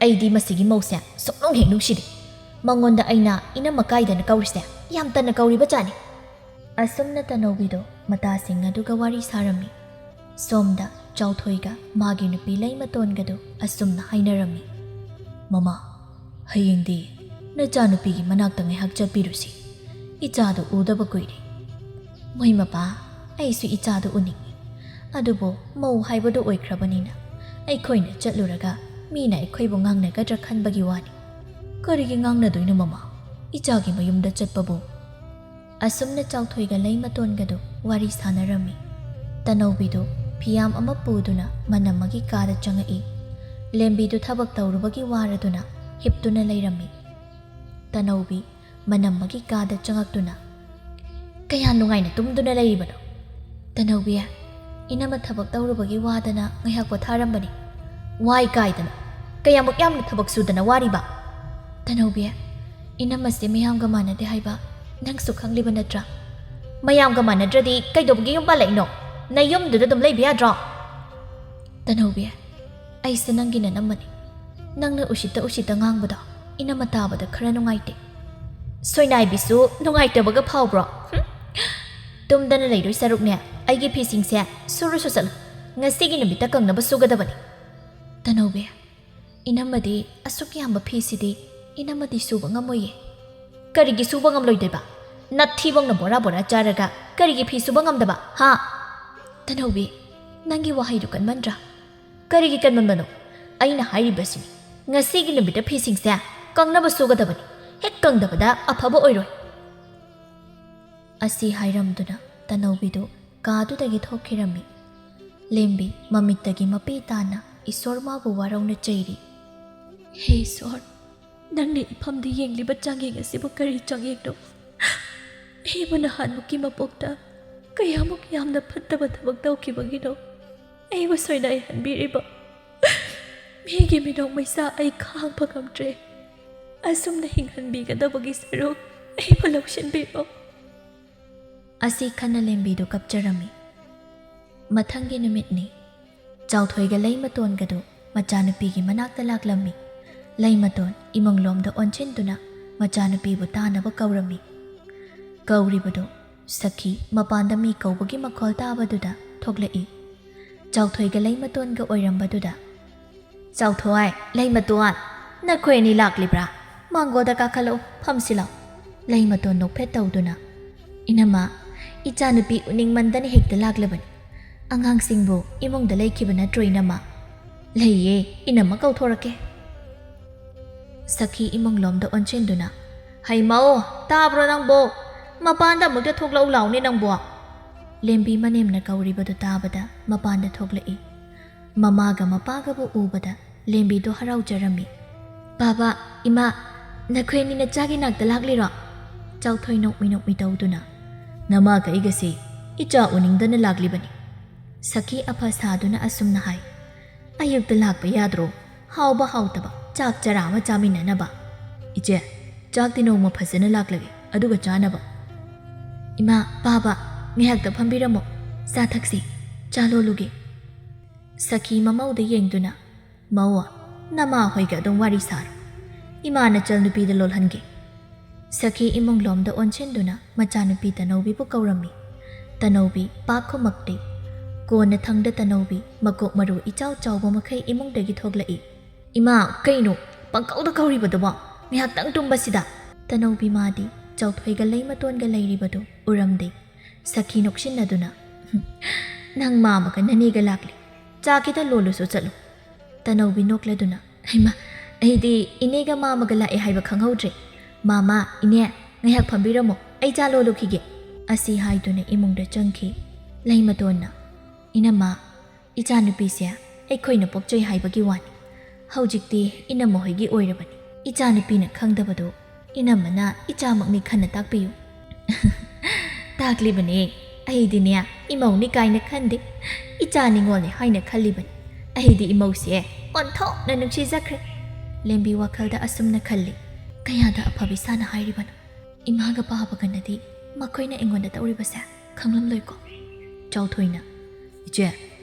ꯑꯩꯗꯤ ꯃꯁꯤꯒꯤ ꯃꯧꯁꯦ ꯁꯨꯛꯅꯨꯡ ꯍꯦꯛ ꯅꯨꯡꯁꯤꯗꯦ꯫ ꯃꯉꯣꯟꯗ ꯑꯩꯅ ꯏꯅꯝꯃ ꯀꯥꯏꯗꯅ ꯀꯧꯔꯤꯁꯦ ꯌꯥꯝ ꯇꯟꯅ ꯀꯧꯔꯤꯕ ꯖꯥꯠꯅꯤ"꯫ ꯑꯁꯨꯝꯅ ꯇꯅꯧꯕꯤꯗꯣ ꯃꯇꯥꯁꯤꯡ ꯑꯗꯨꯒ ꯋꯥꯔꯤ ꯁꯥꯔꯝꯃꯤ꯫ ꯁꯣꯝꯗ ꯆꯥꯎꯊꯣꯏꯒ ꯃꯥꯒꯤ ꯅꯨꯄꯤ ꯂꯩꯃꯇꯣꯟꯒꯗꯨ ꯑꯁꯨꯝꯅ ꯍꯥꯏꯅꯔꯝꯃꯤ꯫ "ꯃꯃꯥ, ꯍꯌꯦꯡꯗꯤ ꯅꯆꯥꯅꯨꯄꯤꯒꯤ ꯃꯅꯥꯛꯇ ꯉꯥꯏꯍꯥꯛ ꯆꯠꯄꯤꯔꯨꯁꯤ꯫ ꯏꯆꯥꯗꯨ ꯎꯗꯕ ꯀꯨꯏꯔꯦ"꯫ "ꯃꯣꯏ ꯃꯄꯥ, ꯑꯩꯁꯨ ꯏꯆꯥꯗꯨ ꯎꯅꯤꯡꯏ꯫ ꯑꯗꯨꯕꯨ ꯃꯧ ꯍꯥꯏꯕꯗꯨ ꯑꯣꯏꯈ꯭ꯔꯕꯅꯤꯅ ꯑꯩꯈꯣꯏꯅ ꯆꯠꯂꯨꯔꯒ ꯃꯤꯅ ꯑꯩꯈꯣꯏꯕꯨ ꯉꯥꯡꯅꯒꯗ꯭ꯔꯥ ꯈꯟꯕꯒꯤ ꯋꯥꯅꯤ"꯫ "ꯀꯔꯤꯒꯤ ꯉꯥꯡꯅꯗꯣꯏꯅꯣ ꯃꯃꯥ? ꯏꯆꯥꯒꯤ ꯃꯌꯨꯝꯗ ꯆꯠꯄꯕꯨ"꯫ ꯑꯁꯨꯝꯅ ꯆꯥꯎꯊꯣꯏꯒ ꯂꯩꯃꯇꯣꯟꯒꯗꯨ ꯋꯥꯔꯤ ꯁꯥꯟꯅꯔꯝꯃꯤ꯫ ꯇꯅꯧꯕꯤꯗꯨ ꯐꯤꯌꯥꯝ ꯑꯃ ꯄꯨꯗꯨꯅ ꯃꯅꯝꯃꯒꯤ ꯀꯥꯗ ꯆꯪꯉꯛꯏ꯫ ꯂꯦꯝꯕꯤꯗꯨ ꯊꯕꯛ ꯇꯧꯔꯨꯕꯒꯤ ꯋꯥꯔꯗꯨꯅ ꯍꯤꯞꯇꯨꯅ ꯂꯩꯔꯝꯃꯤ꯫ ꯇꯅꯧꯕꯤ ꯃꯅꯝꯃꯒꯤ ꯀꯥꯗ ꯆꯪꯉꯛꯇꯨꯅ, "ꯀꯌꯥ ꯅꯨꯡꯉꯥꯏꯅ ꯇꯨꯝꯗꯨꯅ ꯂꯩꯔꯤꯕꯅꯣ?" "ꯇꯅꯧꯕꯤ, ꯏꯅꯝꯃ ꯊꯕꯛ ꯇꯧꯔꯨꯕꯒꯤ ꯋꯥꯗꯅ ꯉꯥꯏꯍꯥꯛ ꯄꯣꯊꯥꯔꯝꯕꯅꯤ"꯫ "ꯋꯥꯏ ꯀꯥꯏꯗꯅ! ꯀꯌꯥꯃꯨꯛ ꯌꯥꯝꯅ ꯊꯕꯛ ꯁꯨꯗꯅ ꯋꯥꯔꯤꯕ?" "ꯇꯅꯧꯕꯤ, ꯏꯅꯝꯃꯁꯦ ꯃꯤꯌꯥꯝꯒ ꯃꯥꯟꯅꯗꯦ ꯍꯥꯏꯕ ꯅꯪꯁꯨ ꯈꯪꯂꯤꯕ ꯅꯠꯇ꯭ꯔꯥ?" "ꯃꯌꯥꯝꯒ ꯃꯥꯟꯅꯗ꯭ꯔꯗꯤ ꯀꯩꯗꯧꯕꯒꯤ ꯌꯨꯝ ꯄꯥꯜꯂꯛꯏꯅꯣ? ꯅꯌꯨꯝꯗꯨꯗ ꯑꯗꯨꯝ ꯂꯩꯕ ꯌꯥꯗ꯭ꯔꯣ?" "ꯇꯅꯧꯕꯤ, ꯑꯩꯁꯦ ꯅꯪꯒꯤ ꯅꯅꯝꯃꯅꯤ꯫ ꯅꯪꯅ ꯎꯁꯤꯠꯇ ꯎꯁꯤꯠꯇ ꯉꯥꯡꯕꯗꯣ ꯏꯅꯝꯃ ꯇꯥꯕꯗ ꯈꯔ ꯅꯨꯡꯉꯥꯏꯇꯦ"꯫ "ꯁꯣꯏꯅꯥꯏꯕꯤꯁꯨ ꯅꯨꯡꯉꯥꯏꯇꯕꯒ ꯐꯥꯎꯕ꯭ꯔꯣ? ꯍꯨꯝ! ꯇꯨꯝꯗꯅ ꯂꯩꯗꯣꯏ ꯁꯔꯨꯛꯅꯦ, ꯑꯩꯒꯤ ꯐꯤꯁꯤꯡꯁꯦ ꯁꯨꯔꯨꯁꯨ ꯆꯠꯂꯨ꯫ ꯉꯁꯤꯒꯤ ꯅꯨꯃꯤꯠꯇ ꯀꯪꯅꯕ ꯁꯨꯒꯗꯕꯅꯤ"꯫ "ꯇꯅꯧꯕꯤ, ꯏꯅꯝꯃꯗꯤ ꯑꯁꯨꯛ ꯌꯥꯝꯕ ꯐꯤꯁꯤꯗꯤ ꯏꯅꯝꯃꯗꯤ ꯁꯨꯕ ꯉꯝꯃꯣꯏꯌꯦ"꯫ "ꯀꯔꯤꯒꯤ ꯁꯨꯕ ꯉꯝꯂꯣꯏꯗꯣꯏꯕ? ꯅꯊꯤꯕꯣꯡꯅ ꯕꯣꯔꯥ ꯕꯣꯔꯥ ꯆꯥꯔꯒ ꯀꯔꯤꯒꯤ ꯐꯤ ꯁꯨꯕ ꯉꯝꯗꯕ, ꯍꯥ?" "ꯇꯅꯧꯕꯤ, ꯅꯪꯒꯤ ꯋꯥꯍꯩꯗꯨ ꯀꯟꯃꯟꯗ꯭ꯔꯥ?" "ꯀꯔꯤꯒꯤ ꯀꯟꯃꯟꯕꯅꯣ? ꯑꯩꯅ ꯍꯥꯏꯔꯤꯕꯁꯤꯅꯤ, ꯉꯁꯤꯒꯤ ꯅꯨꯃꯤꯠꯇ ꯐꯤꯁꯤꯡꯁꯦ ꯀꯪꯅꯕ ꯁꯨꯒꯗꯕꯅꯤ꯫ ꯍꯦꯛ ꯀꯪꯗꯕꯗ ꯑꯐꯕ ꯑꯣꯏꯔꯣꯏ"꯫ ꯑꯁꯤ ꯍꯥꯏꯔꯝꯗꯨꯅ ꯇꯅꯧꯕꯤꯗꯨ ꯀꯥꯗꯨꯗꯒꯤ ꯊꯣꯛꯈꯤꯔꯝꯃꯤ꯫ ꯂꯦꯝꯕꯤ ꯃꯃꯤꯠꯇꯒꯤ ꯃꯄꯤ ꯇꯥꯅ ꯏꯁꯣꯔ ꯃꯥꯕꯨ ꯋꯥꯔꯧꯅ ꯆꯩꯔꯤ꯫ "ꯍꯦ ꯏꯁꯣꯔ, ꯅꯪꯅ ꯏꯐꯝꯗ ꯌꯦꯡꯂꯤꯕ ꯆꯥꯡꯌꯦꯡ ꯑꯁꯤꯕꯨ ꯀꯔꯤ ꯆꯥꯡꯌꯦꯡꯅꯣ? ꯑꯩꯕꯨ ꯅꯍꯥꯟꯃꯨꯛꯀꯤ ꯃꯄꯣꯛꯇ ꯀꯌꯥꯃꯨꯛ ꯌꯥꯝꯅ ꯐꯠꯇꯕ ꯊꯕꯛ ꯇꯧꯈꯤꯕꯒꯤꯅꯣ ꯑꯩꯕꯨ ꯁꯣꯏꯅꯥꯏꯍꯟꯕꯤꯔꯤꯕ? ꯃꯤꯒꯤ ꯃꯤꯅꯣꯛ ꯃꯩꯁꯥ ꯑꯩ ꯈꯥꯡꯕ ꯉꯝꯗ꯭ꯔꯦ꯫ ꯑꯁꯨꯝꯅ ꯍꯤꯡꯍꯟꯕꯤꯒꯗꯕꯒꯤ ꯁꯔꯨꯛ ꯑꯩꯕꯨ ꯂꯧꯁꯤꯟꯕꯤꯔꯣ"꯫ ꯑꯁꯤ ꯈꯟꯅ ꯂꯦꯝꯕꯤꯗꯨ ꯀꯞꯆꯔꯝꯃꯤ꯫ ꯃꯊꯪꯒꯤ ꯅꯨꯃꯤꯠꯅꯤ꯫ ꯆꯥꯎꯊꯣꯏꯒ ꯂꯩꯃꯇꯣꯟꯒꯗꯨ ꯃꯆꯥꯅꯨꯄꯤꯒꯤ ꯃꯅꯥꯛꯇ ꯂꯥꯛꯂꯝꯃꯤ꯫ ꯂꯩꯃꯇꯣꯟ ꯏꯃꯨꯡꯂꯣꯝꯗ ꯑꯣꯟꯁꯤꯟꯗꯨꯅ ꯃꯆꯥꯅꯨꯄꯤꯕꯨ ꯇꯥꯅꯕ ꯀꯧꯔꯝꯃꯤ꯫ ꯀꯧꯔꯤꯕꯗꯨ ꯁꯈꯤ ꯃꯄꯥꯟꯗ ꯃꯤ ꯀꯧꯕꯒꯤ ꯃꯈꯣꯜ ꯇꯥꯕꯗꯨꯗ ꯊꯣꯛꯂꯛꯏ꯫ ꯆꯥꯎꯊꯣꯏꯒ ꯂꯩꯃꯇꯣꯟꯒ ꯑꯣꯏꯔꯝꯕꯗꯨꯗ, "ꯆꯥꯎꯊꯣꯏ, ꯂꯩꯃꯇꯣꯟ, ꯅꯈꯣꯏ ꯑꯅꯤ ꯂꯥꯛꯂꯤꯕ꯭ꯔꯥ? ꯃꯥꯡꯒꯣꯜꯗ ꯀꯥꯈꯠꯂꯛꯎ, ꯐꯝꯁꯤ ꯂꯥꯎ꯫" ꯂꯩꯃꯇꯣꯟ ꯅꯣꯛꯐꯦꯠ ꯇꯧꯗꯨꯅ, "ꯏꯅꯝꯃ, ꯏꯆꯥꯅꯨꯄꯤ ꯎꯅꯤꯡꯃꯟꯗꯅ ꯍꯦꯛꯇ ꯂꯥꯛꯂꯕꯅꯤ꯫ ꯑꯉꯥꯡꯁꯤꯡꯕꯨ ꯏꯃꯨꯡꯗ ꯂꯩꯈꯤꯕ ꯅꯠꯇ꯭ꯔꯣ, ꯏꯅꯝꯃ?" "ꯂꯩꯌꯦ, ꯏꯅꯝꯃ ꯀꯧꯊꯣꯔꯛꯀꯦ꯫" ꯁꯈꯤ ꯏꯃꯨꯡꯂꯣꯝꯗ ꯑꯣꯟꯁꯤꯟꯗꯨꯅ, "ꯍꯩ ꯃꯧ, ꯇꯥꯕ꯭ꯔꯣ ꯅꯪꯕꯣ? ꯃꯄꯥꯟꯗ ꯑꯃꯨꯛꯇ ꯊꯣꯛꯂꯛꯎ ꯂꯥꯎꯅꯦ ꯅꯪꯕꯣ꯫" ꯂꯦꯝꯕꯤ ꯃꯅꯦꯝꯅ ꯀꯧꯔꯤꯕꯗꯨ ꯇꯥꯕꯗ ꯃꯄꯥꯟꯗ ꯊꯣꯛꯂꯛꯏ꯫ ꯃꯃꯥꯒ ꯃꯄꯥꯒꯕꯨ ꯎꯕꯗ ꯂꯦꯝꯕꯤꯗꯨ ꯍꯔꯥꯎꯖꯔꯝꯃꯤ꯫ "ꯕꯥꯕꯥ, ꯏꯃꯥ, ꯅꯈꯣꯏ ꯑꯅꯤꯅ ꯆꯥꯒꯤ ꯅꯥꯛꯇ ꯂꯥꯛꯂꯤꯔꯣ?" ꯆꯥꯎꯊꯣꯏ ꯅꯣꯛꯃꯤ ꯅꯣꯛꯃꯤ ꯇꯧꯗꯨꯅ, "ꯅꯃꯥꯒ ꯑꯩꯒꯁꯤ ꯏꯆꯥ ꯎꯅꯤꯡꯗꯅ ꯂꯥꯛꯂꯤꯕꯅꯤ꯫ ꯁꯈꯤ ꯑꯐ ꯁꯥꯗꯨꯅ ꯑꯁꯨꯝꯅ ꯍꯥꯏ, "ꯑꯌꯨꯛꯇ ꯂꯥꯛꯄ ꯌꯥꯗ꯭ꯔꯣ? ꯍꯥꯎꯕ ꯍꯥꯎꯇꯕ ꯆꯥꯛ ꯆꯔꯥ ꯑꯃ ꯆꯥꯃꯤꯟꯅꯅꯕ꯫ ꯏꯆꯦ, ꯆꯥꯛꯇꯤ ꯅꯣꯡꯃ ꯐꯖꯅ ꯂꯥꯛꯂꯒꯦ, ꯑꯗꯨꯒ ꯆꯥꯅꯕ꯫" "ꯏꯃꯥ, ꯕꯥꯕꯥ, ꯉꯥꯏꯍꯥꯛꯇ ꯐꯝꯕꯤꯔꯝꯃꯣ, ꯆꯥ ꯊꯛꯁꯤ, ꯆꯥ ꯂꯣꯜꯂꯨꯒꯦ꯫" ꯁꯈꯤ ꯃꯃꯧꯗ ꯌꯦꯡꯗꯨꯅ, "ꯃꯧ, ꯅꯃꯥ ꯍꯣꯏꯒ ꯑꯗꯨꯝ ꯋꯥꯔꯤ ꯁꯥꯔꯣ, ꯏꯃꯥ ꯅꯆꯜꯅꯨꯄꯤꯗ ꯂꯣꯜꯍꯟꯒꯦ꯫" ꯁꯈꯤ ꯏꯃꯨꯡꯂꯣꯝꯗ ꯑꯣꯟꯁꯤꯟꯗꯨꯅ ꯃꯆꯥꯅꯨꯄꯤ ꯇꯅꯧꯕꯤꯕꯨ ꯀꯧꯔꯝꯃꯤ꯫ ꯇꯅꯧꯕꯤ ꯄꯥꯛ ꯈꯨꯝꯃꯛꯇꯦ꯫ ꯀꯣꯟꯅꯊꯪꯗ ꯇꯅꯧꯕꯤ ꯃꯀꯣꯛ ꯃꯔꯨ ꯏꯆꯥꯎ ꯆꯥꯎꯕ ꯃꯈꯩ ꯏꯃꯨꯡꯗꯒꯤ ꯊꯣꯛꯂꯛꯏ꯫ "ꯏꯃꯥ, ꯀꯩꯅꯣ ꯄꯪꯀꯧꯗ ꯀꯧꯔꯤꯕꯗꯨꯕꯣ? ꯉꯥꯏꯍꯥꯛꯇꯪ ꯇꯨꯝꯕꯁꯤꯗ!" ꯇꯅꯧꯕꯤ ꯃꯥꯗꯤ ꯆꯥꯎꯊꯣꯏꯒ ꯂꯩꯃꯇꯣꯟꯒ ꯂꯩꯔꯤꯕꯗꯨ ꯎꯔꯝꯗꯦ꯫ ꯁꯈꯤ ꯅꯣꯛꯁꯤꯟꯅꯗꯨꯅ, "ꯅꯪ ꯃꯥꯃꯒ ꯅꯅꯦꯒ ꯂꯥꯛꯂꯤ꯫ ꯆꯥ ꯈꯤꯇ ꯂꯣꯜꯂꯨꯁꯣ ꯆꯠꯂꯨ꯫" ꯇꯅꯧꯕꯤ ꯅꯣꯛꯂꯗꯨꯅ, "ꯍꯩꯃꯥ, ꯑꯩꯗꯤ ꯏꯅꯦꯒ ꯃꯥꯃꯒ ꯂꯥꯛꯑꯦ ꯍꯥꯏꯕ ꯈꯪꯍꯧꯗ꯭ꯔꯦ꯫ ꯃꯥꯃ, ꯏꯅꯦ, ꯉꯥꯏꯍꯥꯛ ꯐꯝꯕꯤꯔꯝꯃꯣ, ꯑꯩ ꯆꯥ ꯂꯣꯜꯂꯨꯈꯤꯒꯦ꯫" ꯑꯁꯤ ꯍꯥꯏꯗꯨꯅ ꯏꯃꯨꯡꯗ ꯆꯪꯈꯤ꯫ ꯂꯩꯃꯇꯣꯟꯅ, "ꯏꯅꯝꯃ, ꯏꯆꯥꯅꯨꯄꯤꯁꯦ ꯑꯩꯈꯣꯏꯅ ꯄꯣꯛꯆꯩ ꯍꯥꯏꯕꯒꯤ ꯋꯥꯅꯤ꯫ ꯍꯧꯖꯤꯛꯇꯤ ꯏꯅꯝꯃ ꯍꯣꯏꯒꯤ ꯑꯣꯏꯔꯕꯅꯤ꯫ ꯏꯆꯥꯅꯨꯄꯤꯅ ꯈꯪꯗꯕꯗꯨ ꯏꯅꯝꯃꯅ ꯏꯆꯥꯃꯛꯅꯤ ꯈꯟꯅ ꯇꯥꯛꯄꯤꯌꯨ꯫" "ꯇꯥꯛꯂꯤꯕꯅꯦ꯫ ꯑꯩꯗꯤꯅꯦ, ꯏꯃꯧꯅꯤ ꯀꯥꯏꯅ ꯈꯟꯗꯦ꯫ ꯏꯆꯥ ꯅꯤꯉꯣꯜꯅꯤ ꯍꯥꯏꯅ ꯈꯜꯂꯤꯕꯅꯤ꯫ ꯑꯩꯗꯤ ꯏꯃꯧꯁꯦ ꯑꯣꯟꯊꯣꯛꯅ ꯅꯨꯡꯁꯤꯖꯈ꯭ꯔꯦ꯫" ꯂꯦꯝꯕꯤ ꯋꯥꯈꯜꯗ ꯑꯁꯨꯝꯅ ꯈꯜꯂꯤ, "ꯀꯌꯥꯗ ꯑꯐꯕ ꯏꯁꯥꯅ ꯍꯥꯏꯔꯤꯕꯅꯣ? ꯏꯃꯥꯒ ꯄꯥꯕꯒꯅꯗꯤ ꯃꯈꯣꯏꯅ ꯑꯩꯉꯣꯟꯗ ꯇꯧꯔꯤꯕꯁꯦ ꯈꯪꯂꯝꯂꯣꯏꯀꯣ?" ꯆꯥꯎꯊꯣꯏꯅ, ꯏꯆꯦ,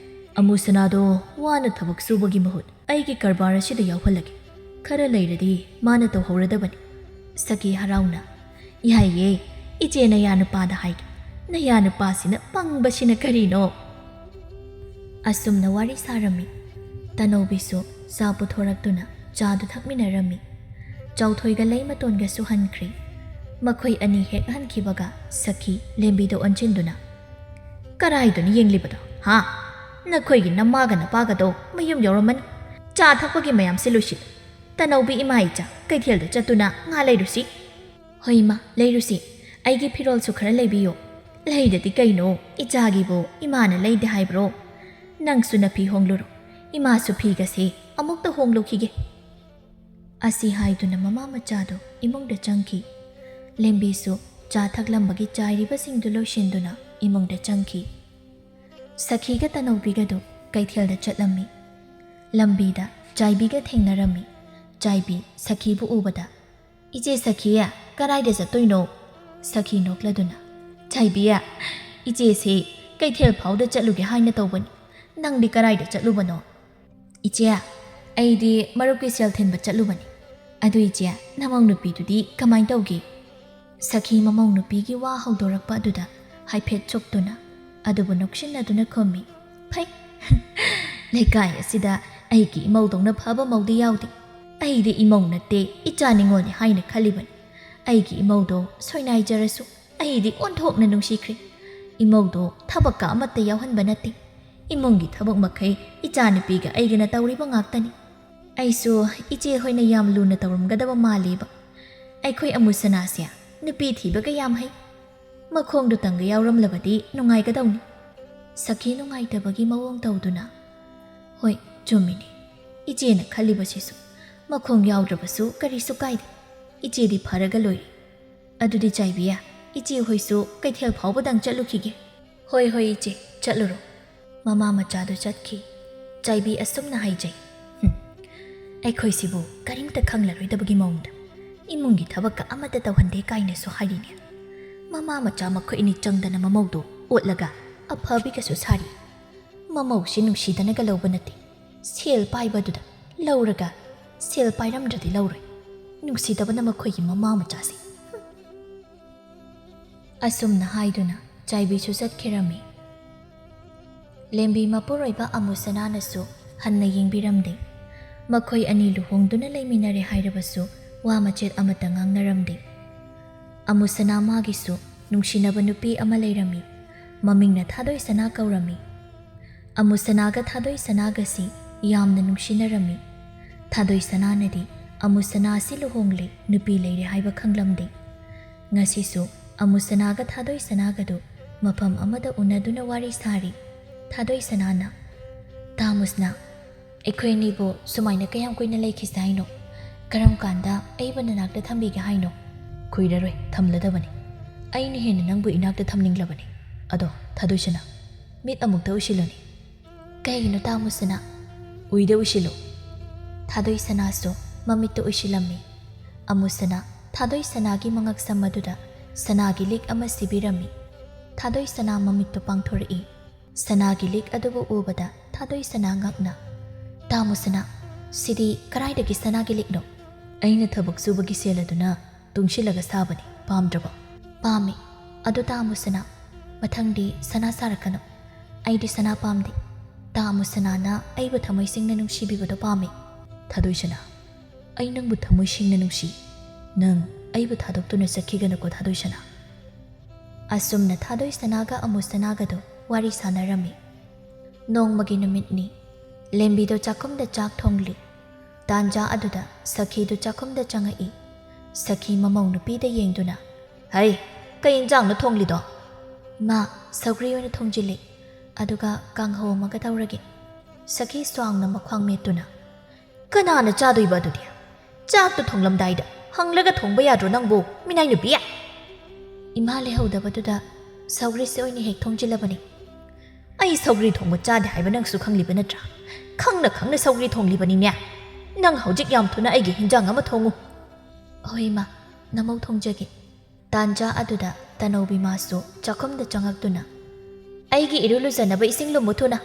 ꯑꯃꯨꯁꯅꯥꯗꯣ ꯋꯥꯅ ꯊꯕꯛ ꯁꯨꯕꯒꯤ ꯃꯍꯨꯠ ꯑꯩꯒꯤ ꯀꯔꯕꯥꯔ ꯑꯁꯤꯗ ꯌꯥꯎꯍꯜꯂꯒꯦ꯫ ꯈꯔ ꯂꯩꯔꯗꯤ ꯃꯥꯅ ꯇꯧꯍꯧꯔꯗꯕꯅꯤ꯫ ꯁꯈꯤ ꯍꯔꯥꯎꯅ, "ꯌꯥꯏꯌꯦ, ꯏꯆꯦ ꯅꯌꯥ ꯅꯨꯄꯥꯗ ꯍꯥꯏꯒꯦ꯫ ꯅꯌꯥ ꯅꯨꯄꯥꯁꯤꯅ ꯄꯪꯕꯁꯤꯅ ꯀꯔꯤꯅꯣ?" ꯑꯁꯨꯝꯅ ꯋꯥꯔꯤ ꯁꯥꯔꯝꯃꯤ꯫ ꯇꯅꯧꯕꯤꯁꯨ ꯆꯥ ꯄꯨꯊꯣꯔꯛꯇꯨꯅ ꯆꯥꯗꯨ ꯊꯛꯃꯤꯟꯅꯔꯝꯃꯤ꯫ ꯆꯥꯎꯊꯣꯏꯒ ꯂꯩꯃꯇꯣꯟꯒꯁꯨ ꯍꯟꯈ꯭ꯔꯦ꯫ ꯃꯈꯣꯏ ꯑꯅꯤ ꯍꯦꯛ ꯍꯟꯈꯤꯕꯒ ꯁꯈꯤ ꯂꯦꯝꯕꯤꯗ ꯑꯣꯟꯁꯤꯟꯗꯨꯅ, "ꯀꯔꯥꯏꯗꯅꯣ ꯌꯦꯡꯂꯤꯕꯗꯣ, ꯍꯥ? ꯅꯈꯣꯏꯒꯤ ꯅꯃꯥꯒ ꯅꯄꯥꯒꯗꯣ ꯃꯌꯨꯝ ꯌꯧꯔꯝꯃꯅꯤ꯫ ꯆꯥ ꯊꯛꯄꯒꯤ ꯃꯌꯥꯝꯁꯦ ꯂꯣꯏꯁꯤꯜꯂꯨ꯫ ꯇꯅꯧꯕꯤ ꯏꯃꯥ ꯏꯆꯥ ꯀꯩꯊꯦꯜꯗ ꯆꯠꯇꯨꯅ ꯉꯥ ꯂꯩꯔꯨꯁꯤ꯫" "ꯍꯣꯏ ꯏꯃꯥ, ꯂꯩꯔꯨꯁꯤ꯫ ꯑꯩꯒꯤ ꯐꯤꯔꯣꯜꯁꯨ ꯈꯔ ꯂꯩꯕꯤꯌꯨ꯫" "ꯂꯩꯗꯗꯤ ꯀꯩꯅꯣ, ꯏꯆꯥꯒꯤꯕꯨ ꯏꯃꯥꯅ ꯂꯩꯗꯦ ꯍꯥꯏꯕ꯭ꯔꯣ? ꯅꯪꯁꯨ ꯅꯐꯤ ꯍꯣꯡꯂꯨꯔꯣ꯫ ꯏꯃꯥꯁꯨ ꯐꯤꯒꯁꯦ ꯑꯃꯨꯛꯇ ꯍꯣꯡꯂꯨꯈꯤꯒꯦ꯫" ꯑꯁꯤ ꯍꯥꯏꯗꯨꯅ ꯃꯃꯥ ꯃꯆꯥꯗꯨ ꯏꯃꯨꯡꯗ ꯆꯪꯈꯤ꯫ ꯂꯦꯝꯕꯤꯁꯨ ꯆꯥ ꯊꯛꯂꯝꯕꯒꯤ ꯆꯥꯏꯔꯤꯕꯁꯤꯡꯗꯨ ꯂꯣꯏꯁꯤꯟꯗꯨꯅ ꯏꯃꯨꯡꯗ ꯆꯪꯈꯤ꯫ ꯁꯈꯤꯒ ꯇꯅꯧꯕꯤꯒꯗꯨ ꯀꯩꯊꯦꯜꯗ ꯆꯠꯂꯝꯃꯤ꯫ ꯂꯝꯕꯤꯗ ꯆꯥꯏꯕꯤꯒ ꯊꯦꯡꯅꯔꯝꯃꯤ꯫ ꯆꯥꯏꯕꯤ ꯁꯈꯤꯕꯨ ꯎꯕꯗ, "ꯏꯆꯦ ꯁꯈꯤ, ꯀꯗꯥꯏꯗ ꯆꯠꯇꯣꯏꯅꯣ?" ꯁꯈꯤ ꯅꯣꯛꯂꯗꯨꯅ, "ꯆꯥꯏꯕꯤ, ꯏꯆꯦꯁꯦ ꯀꯩꯊꯦꯜ ꯐꯥꯎꯗ ꯆꯠꯂꯨꯒꯦ ꯍꯥꯏꯅ ꯇꯧꯕꯅꯤ꯫ ꯅꯪꯗꯤ ꯀꯗꯥꯏꯗ ꯆꯠꯂꯨꯕꯅꯣ?" "ꯏꯆꯦ, ꯑꯩꯗꯤ ꯃꯔꯨꯞꯀꯤ ꯁꯦꯜ ꯊꯤꯟꯕ ꯆꯠꯂꯨꯕꯅꯤ꯫ ꯑꯗꯨ ꯏꯆꯦ, ꯅꯃꯧ ꯅꯨꯄꯤꯗꯨꯗꯤ ꯀꯃꯥꯏ ꯇꯧꯒꯦ?" ꯁꯈꯤ ꯃꯃꯧ ꯅꯨꯄꯤꯒꯤ ꯋꯥ ꯍꯧꯗꯣꯔꯛꯄ ꯑꯗꯨꯗ ꯍꯥꯏꯐꯦꯠ ꯆꯨꯞꯇꯨꯅ ꯑꯗꯨꯕꯨ ꯅꯣꯛꯁꯤꯟꯅꯗꯨꯅ ꯈꯨꯝꯃꯤ, "ꯐꯩ꯫ ꯂꯩꯀꯥꯏ ꯑꯁꯤꯗ ꯑꯩꯒꯤ ꯏꯃꯧꯗꯧꯅ ꯐꯕ ꯃꯧꯗꯤ ꯌꯥꯎꯗꯦ꯫ ꯑꯩꯗꯤ ꯏꯃꯧ ꯅꯠꯇꯦ, ꯏꯆꯥ ꯅꯤꯉꯣꯜꯅꯤ ꯍꯥꯏꯅ ꯈꯜꯂꯤꯕꯅꯤ꯫ ꯑꯩꯒꯤ ꯏꯃꯧꯗꯣ ꯁꯣꯏꯅꯥꯏꯖꯔꯁꯨ ꯑꯩꯗꯤ ꯑꯣꯟꯊꯣꯛꯅ ꯅꯨꯡꯁꯤꯈ꯭ꯔꯦ꯫ ꯏꯃꯧꯗꯣ ꯊꯕꯛꯀ ꯑꯃꯠꯇ ꯌꯥꯎꯍꯟꯕ ꯅꯠꯇꯦ꯫ ꯏꯃꯨꯡꯒꯤ ꯊꯕꯛ ꯃꯈꯩ ꯏꯆꯥꯅꯨꯄꯤꯒ ꯑꯩꯒꯅ ꯇꯧꯔꯤꯕ ꯉꯥꯛꯇꯅꯤ꯫ ꯑꯩꯁꯨ ꯏꯆꯦ ꯍꯣꯏꯅ ꯌꯥꯝ ꯂꯨꯅ ꯇꯧꯔꯝꯒꯗꯕ ꯃꯥꯜꯂꯦꯕ꯫ ꯑꯩꯈꯣꯏ ꯑꯃꯨꯁꯅꯥꯁꯦ ꯅꯨꯄꯤ ꯊꯤꯕꯒ ꯌꯥꯝ ꯍꯩ꯫ ꯃꯈꯣꯡꯗꯨꯇꯪꯒ ꯌꯥꯎꯔꯝꯂꯕꯗꯤ ꯅꯨꯡꯉꯥꯏꯒꯗꯧꯅꯤ꯫" ꯁꯈꯤ ꯅꯨꯡꯉꯥꯏꯇꯕꯒꯤ ꯃꯑꯣꯡ ꯇꯧꯗꯨꯅ, "ꯍꯣꯏ, ꯆꯨꯝꯃꯤꯅꯤ꯫ ꯏꯆꯦꯅ ꯈꯜꯂꯤꯕꯁꯤꯁꯨ꯫ ꯃꯈꯣꯡ ꯌꯥꯎꯗ꯭ꯔꯕꯁꯨ ꯀꯔꯤꯁꯨ ꯀꯥꯏꯗꯦ꯫ ꯏꯆꯦꯗꯤ ꯐꯔꯒ ꯂꯣꯏꯔꯦ꯫ ꯑꯗꯨꯗꯤ ꯆꯥꯏꯕꯤ, ꯏꯆꯦ ꯍꯣꯏꯁꯨ ꯀꯩꯊꯦꯜ ꯐꯥꯎꯕꯗꯪ ꯆꯠꯂꯨꯈꯤꯒꯦ꯫" "ꯍꯣꯏ, ꯍꯣꯏ ꯏꯆꯦ, ꯆꯠꯂꯨꯔꯣ꯫" ꯃꯃꯥ ꯃꯆꯥꯗꯨ ꯆꯠꯈꯤ꯫ ꯆꯥꯏꯕꯤ ꯑꯁꯨꯝꯅ ꯍꯥꯏꯖꯩ, "ꯍꯨꯝ, ꯑꯩꯈꯣꯏꯁꯤꯕꯨ ꯀꯔꯤꯝꯇ ꯈꯪꯂꯔꯣꯏꯗꯕꯒꯤ ꯃꯑꯣꯡꯗ ꯏꯃꯨꯡꯒꯤ ꯊꯕꯛꯀ ꯑꯃꯠꯇ ꯇꯧꯍꯟꯗꯦ ꯀꯥꯏꯅꯁꯨ ꯍꯥꯏꯔꯤꯅꯦ꯫ ꯃꯃꯥ ꯃꯆꯥ ꯃꯈꯣꯏ ꯑꯅꯤ ꯆꯪꯗꯅ ꯃꯃꯧꯗꯨ ꯑꯣꯠꯂꯒ ꯑꯐꯕꯤꯒꯁꯨ ꯁꯥꯔꯤ꯫ ꯃꯃꯧꯁꯤ ꯅꯨꯡꯁꯤꯗꯅꯒ ꯂꯧꯕ ꯅꯠꯇꯦ꯫ ꯁꯦꯜ ꯄꯥꯏꯕꯗꯨꯗ ꯂꯧꯔꯒ ꯁꯦꯜ ꯄꯥꯏꯔꯝꯗ꯭ꯔꯗꯤ ꯂꯧꯔꯣꯏ꯫ ꯅꯨꯡꯁꯤꯗꯕꯅ ꯃꯈꯣꯏꯒꯤ ꯃꯃꯥ ꯃꯆꯥꯁꯤ꯫ ꯑꯁꯨꯝꯅ ꯍꯥꯏꯗꯨꯅ ꯆꯥꯏꯕꯤꯁꯨ ꯆꯠꯈꯤꯔꯝꯃꯤ꯫ ꯂꯦꯝꯕꯤ ꯃꯄꯨꯔꯣꯏꯕ ꯑꯃꯨꯁꯅꯥꯅꯁꯨ ꯍꯟꯅ ꯌꯦꯡꯕꯤꯔꯝꯗꯦ꯫ ꯃꯈꯣꯏ ꯑꯅꯤ ꯂꯨꯍꯣꯡꯗꯨꯅ ꯂꯩꯃꯤꯟꯅꯔꯦ ꯍꯥꯏꯔꯕꯁꯨ ꯋꯥ ꯃꯆꯦꯠ ꯑꯃꯠꯇ ꯉꯥꯡꯅꯔꯝꯗꯦ꯫ ꯑꯃꯨꯁꯅꯥ ꯃꯥꯒꯤꯁꯨ ꯅꯨꯡꯁꯤꯅꯕ ꯅꯨꯄꯤ ꯑꯃ ꯂꯩꯔꯝꯃꯤ꯫ ꯃꯃꯤꯡꯅ ꯊꯥꯗꯣꯏ ꯁꯅꯥ ꯀꯧꯔꯝꯃꯤ꯫ ꯑꯃꯨꯁꯅꯥꯒ ꯊꯥꯗꯣꯏ ꯁꯅꯥꯒꯁꯤ ꯌꯥꯝꯅ ꯅꯨꯡꯁꯤꯅꯔꯝꯃꯤ꯫ ꯊꯥꯗꯣꯏ ꯁꯅꯥꯅꯗꯤ ꯑꯃꯨꯁꯅꯥꯁꯤ ꯂꯨꯍꯣꯡꯂꯦ, ꯅꯨꯄꯤ ꯂꯩꯔꯦ ꯍꯥꯏꯕ ꯈꯪꯂꯝꯗꯦ꯫ ꯉꯁꯤꯁꯨ ꯑꯃꯨꯁꯅꯥꯒ ꯊꯥꯗꯣꯏ ꯁꯅꯥꯒꯗꯨ ꯃꯐꯝ ꯑꯃꯗ ꯎꯅꯗꯨꯅ ꯋꯥꯔꯤ ꯁꯥꯔꯤ꯫ ꯊꯥꯗꯣꯏ ꯁꯅꯥꯅ, "ꯇꯥ ꯃꯨꯁꯅꯥ, ꯑꯩꯈꯣꯏ ꯑꯅꯤꯕꯨ ꯁꯨꯃꯥꯏꯅ ꯀꯌꯥꯝ ꯀꯨꯏꯅ ꯂꯩꯈꯤꯁꯦ ꯍꯥꯏꯅꯣ? ꯀꯔꯝ ꯀꯥꯟꯗ ꯑꯩꯕꯨ ꯅꯅꯥꯛꯇ ꯊꯝꯕꯤꯒꯦ ꯍꯥꯏꯅꯣ?" "ꯀꯨꯏꯔꯔꯣꯏ, ꯊꯝꯂꯗꯕꯅꯤ꯫ ꯑꯩꯅ ꯍꯦꯟꯅ ꯅꯪꯕꯨ ꯏꯅꯥꯛꯇ ꯊꯝꯅꯤꯡꯂꯕꯅꯤ꯫ ꯑꯗꯣ, ꯊꯥꯗꯣꯏ ꯁꯅꯥ, ꯃꯤꯠ ꯑꯃꯨꯛꯇ ꯎꯏꯁꯤꯜꯂꯨꯅꯦ꯫" "ꯀꯩꯒꯤꯅꯣ ꯇꯥ ꯃꯨꯁꯅꯥ?" "ꯎꯏꯗ ꯎꯏꯁꯤꯜꯂꯨ꯫" ꯊꯥꯗꯣꯏ ꯁꯅꯥꯁꯨ ꯃꯃꯤꯠꯇ ꯎꯏꯁꯤꯜꯂꯝꯃꯤ꯫ ꯑꯃꯨꯁꯅꯥ ꯊꯥꯗꯣꯏ ꯁꯅꯥꯒꯤ ꯃꯉꯛꯁꯝ ꯑꯗꯨꯗ ꯁꯅꯥꯒꯤ ꯂꯤꯛ ꯑꯃ ꯁꯤꯕꯤꯔꯝꯃꯤ꯫ ꯊꯥꯗꯣꯏ ꯁꯅꯥ ꯃꯃꯤꯠꯇꯨ ꯄꯥꯡꯊꯣꯔꯛꯏ꯫ ꯁꯅꯥꯒꯤ ꯂꯤꯛ ꯑꯗꯨꯕꯨ ꯎꯕꯗ ꯊꯥꯗꯣꯏ ꯁꯅꯥ ꯉꯛꯅ, "ꯇꯥ ꯃꯨꯁꯅꯥ, ꯁꯤꯗꯤ ꯀꯔꯥꯏꯗꯒꯤ ꯁꯅꯥꯒꯤ ꯂꯤꯛꯅꯣ?" "ꯑꯩꯅ ꯊꯕꯛ ꯁꯨꯕꯒꯤ ꯁꯦꯜ ꯑꯗꯨꯅ ꯇꯨꯡꯁꯤꯜꯂꯒ ꯁꯥꯕꯅꯤ꯫ ꯄꯥꯝꯗ꯭ꯔꯕꯣ?" "ꯄꯥꯝꯃꯤ꯫ ꯑꯗꯨ ꯇꯥ ꯃꯨꯁꯅꯥ, ꯃꯊꯪꯗꯤ ꯁꯅꯥ ꯁꯥꯔꯛꯀꯅꯨ꯫ ꯑꯩꯗꯤ ꯁꯅꯥ ꯄꯥꯝꯗꯦ꯫ ꯇꯥ ꯃꯨꯁꯅꯥꯅ ꯑꯩꯕꯨ ꯊꯃꯣꯏ ꯁꯦꯡꯅ ꯅꯨꯡꯁꯤꯕꯤꯕꯗꯣ ꯄꯥꯝꯃꯤ꯫" "ꯊꯥꯗꯣꯏ ꯁꯅꯥ, ꯑꯩ ꯅꯪꯕꯨ ꯊꯃꯣꯏ ꯁꯦꯡꯅ ꯅꯨꯡꯁꯤ꯫ ꯅꯪ ꯑꯩꯕꯨ ꯊꯥꯗꯣꯛꯇꯨꯅ ꯆꯠꯈꯤꯒꯅꯨꯀꯣ ꯊꯥꯗꯣꯏ ꯁꯅꯥ꯫" ꯑꯁꯨꯝꯅ ꯊꯥꯗꯣꯏ ꯁꯅꯥꯒ ꯑꯃꯨ ꯁꯅꯥꯒꯗꯣ ꯋꯥꯔꯤ ꯁꯥꯟꯅꯔꯝꯃꯤ꯫ ꯅꯣꯡꯃꯒꯤ ꯅꯨꯃꯤꯠꯅꯤ꯫ ꯂꯦꯝꯕꯤꯗꯣ ꯆꯥꯛꯈꯨꯝꯗ ꯆꯥꯛ ꯊꯣꯡꯂꯤ꯫ ꯇꯥꯟꯖꯥ ꯑꯗꯨꯗ ꯁꯈꯤꯗꯨ ꯆꯥꯛꯈꯨꯝꯗ ꯆꯪꯉꯛꯏ꯫ ꯁꯈꯤ ꯃꯃꯧ ꯅꯨꯄꯤꯗ ꯌꯦꯡꯗꯨꯅ, "ꯍꯩ, ꯀꯩ ꯏꯟꯖꯥꯡꯅꯣ ꯊꯣꯡꯂꯤꯗꯣ?" "ꯏꯃꯥ, ꯁꯧꯒ꯭ꯔꯤ ꯑꯣꯏꯅ ꯊꯣꯡꯖꯤꯜꯂꯤ, ꯑꯗꯨꯒ ꯀꯥꯡꯍꯧ ꯑꯃꯒ ꯇꯧꯔꯒꯦ꯫" ꯁꯈꯤ ꯁ꯭ꯋꯥꯡꯅ ꯃꯈ꯭ꯋꯥꯡ ꯃꯦꯠꯇꯨꯅ, "ꯀꯅꯥꯅ ꯆꯥꯗꯣꯏꯕ ꯑꯗꯨꯗꯤ? ꯆꯥꯛꯇꯣ ꯊꯣꯡꯂꯝꯗꯥꯏꯗ ꯍꯪꯂꯒ ꯊꯣꯡꯕ ꯌꯥꯗ꯭ꯔꯣ ꯅꯪꯕꯨ, ꯃꯤꯅꯥꯏ ꯅꯨꯄꯤ?" ꯏꯃꯥ ꯂꯩꯍꯧꯗꯕꯗꯨꯗ ꯁꯧꯒ꯭ꯔꯤꯁꯦ ꯑꯣꯏꯅ ꯍꯦꯛ ꯊꯣꯡꯖꯤꯜꯂꯕꯅꯤ꯫ "ꯑꯩ ꯁꯧꯒ꯭ꯔꯤ ꯊꯣꯡꯕ ꯆꯥꯗꯦ ꯍꯥꯏꯕ ꯅꯪꯁꯨ ꯈꯪꯂꯤꯕ ꯅꯠꯇ꯭ꯔꯥ? ꯈꯪꯅ ꯈꯪꯅ ꯁꯧꯒ꯭ꯔꯤ ꯊꯣꯡꯂꯤꯕꯅꯤꯅꯦ꯫ ꯅꯪ ꯍꯧꯖꯤꯛ ꯌꯥꯝ ꯊꯨꯅ ꯑꯩꯒꯤ ꯍꯤꯟꯖꯥꯡ ꯑꯃ ꯊꯣꯡꯉꯨ꯫" "ꯍꯣꯏ ꯏꯃꯥ, ꯅꯃꯧ ꯊꯣꯡꯖꯒꯦ꯫" ꯇꯥꯟꯖꯥ ꯑꯗꯨꯗ ꯇꯅꯧꯕꯤꯃꯥꯁꯨ ꯆꯥꯛꯈꯨꯝꯗ ꯆꯪꯉꯛꯇꯨꯅ, "ꯑꯩꯒꯤ ꯏꯔꯨ ꯂꯨꯖꯅꯕ ꯏꯁꯤꯡ ꯂꯨꯝꯃꯨ ꯊꯨꯅ꯫"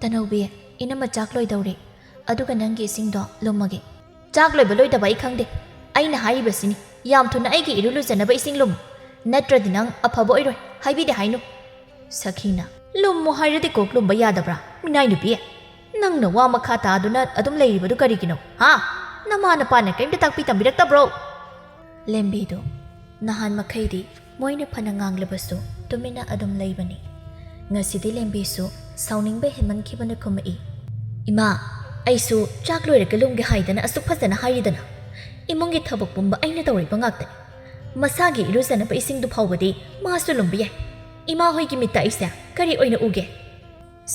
"ꯇꯅꯧꯕꯤ, ꯏꯅꯝꯃ ꯆꯥꯛ ꯂꯣꯏꯗꯧꯔꯦ, ꯑꯗꯨꯒ ꯅꯪꯒꯤ ꯏꯁꯤꯡꯗꯣ ꯂꯨꯝꯃꯒꯦ꯫" "ꯆꯥꯛ ꯂꯣꯏꯕ ꯂꯣꯏꯗꯕ ꯑꯩ ꯈꯪꯗꯦ, ꯑꯩꯅ ꯍꯥꯏꯔꯤꯕꯁꯤꯅꯤ, ꯌꯥꯝ ꯊꯨꯅ ꯑꯩꯒꯤ ꯏꯔꯨ ꯂꯨꯖꯅꯕ ꯏꯁꯤꯡ ꯂꯨꯝꯃꯨ, ꯅꯠꯇ꯭ꯔꯗꯤ ꯅꯪ ꯑꯐꯕ ꯑꯣꯏꯔꯣꯏ, ꯍꯥꯏꯕꯤꯗꯦ ꯍꯥꯏꯅꯨ꯫" ꯁꯈꯤꯅ, "ꯂꯨꯝꯃꯨ ꯍꯥꯏꯔꯗꯤ ꯀꯣꯛ ꯂꯨꯝꯕ ꯌꯥꯗꯕ꯭ꯔꯥ, ꯃꯤꯅꯥꯏ ꯅꯨꯄꯤ? ꯅꯪꯅ ꯋꯥ ꯃꯈꯥ ꯇꯥꯗꯨꯅ ꯑꯗꯨꯝ ꯂꯩꯔꯤꯕꯗꯨ ꯀꯔꯤꯒꯤꯅꯣ, ꯍꯥ? ꯅꯃꯥ ꯅꯄꯥꯅ ꯀꯔꯤꯝꯇ ꯇꯥꯛꯄꯤ ꯇꯝꯕꯤꯔꯛꯇꯕ꯭ꯔꯣ?" ꯂꯦꯝꯕꯤꯗꯨ ꯅꯍꯥꯟ ꯃꯈꯩꯗꯤ ꯃꯣꯏꯅ ꯐꯅ ꯉꯥꯡꯂꯕꯁꯨ ꯇꯨꯃꯤꯟꯅ ꯑꯗꯨꯝ ꯂꯩꯕꯅꯤ꯫ ꯉꯁꯤꯗꯤ ꯂꯦꯝꯕꯤꯁꯨ ꯁꯥꯎꯅꯤꯡꯕ ꯍꯦꯟꯃꯟꯈꯤꯕꯅ ꯈꯨꯝꯃꯛꯏ, "ꯏꯃꯥ, ꯑꯩꯁꯨ ꯆꯥꯛ ꯂꯣꯏꯔꯒ ꯂꯨꯝꯒꯦ ꯍꯥꯏꯗꯅ ꯑꯁꯨꯛ ꯐꯖꯅ ꯍꯥꯏꯔꯤꯗꯅ꯫ ꯏꯃꯨꯡꯒꯤ ꯊꯕꯛ ꯄꯨꯝꯕ ꯑꯩꯅ ꯇꯧꯔꯤꯕ ꯉꯥꯛꯇꯅꯤ꯫ ꯃꯁꯥꯒꯤ ꯏꯔꯨꯖꯅꯕ ꯏꯁꯤꯡꯗꯨ ꯐꯥꯎꯕꯗꯤ ꯃꯥꯁꯨ ꯂꯨꯝꯕ ꯌꯥꯏ꯫ ꯏꯃꯥ ꯍꯣꯏꯒꯤ ꯃꯤꯠꯇ ꯑꯩꯁꯦ ꯀꯔꯤ ꯑꯣꯏꯅ ꯎꯒꯦ?"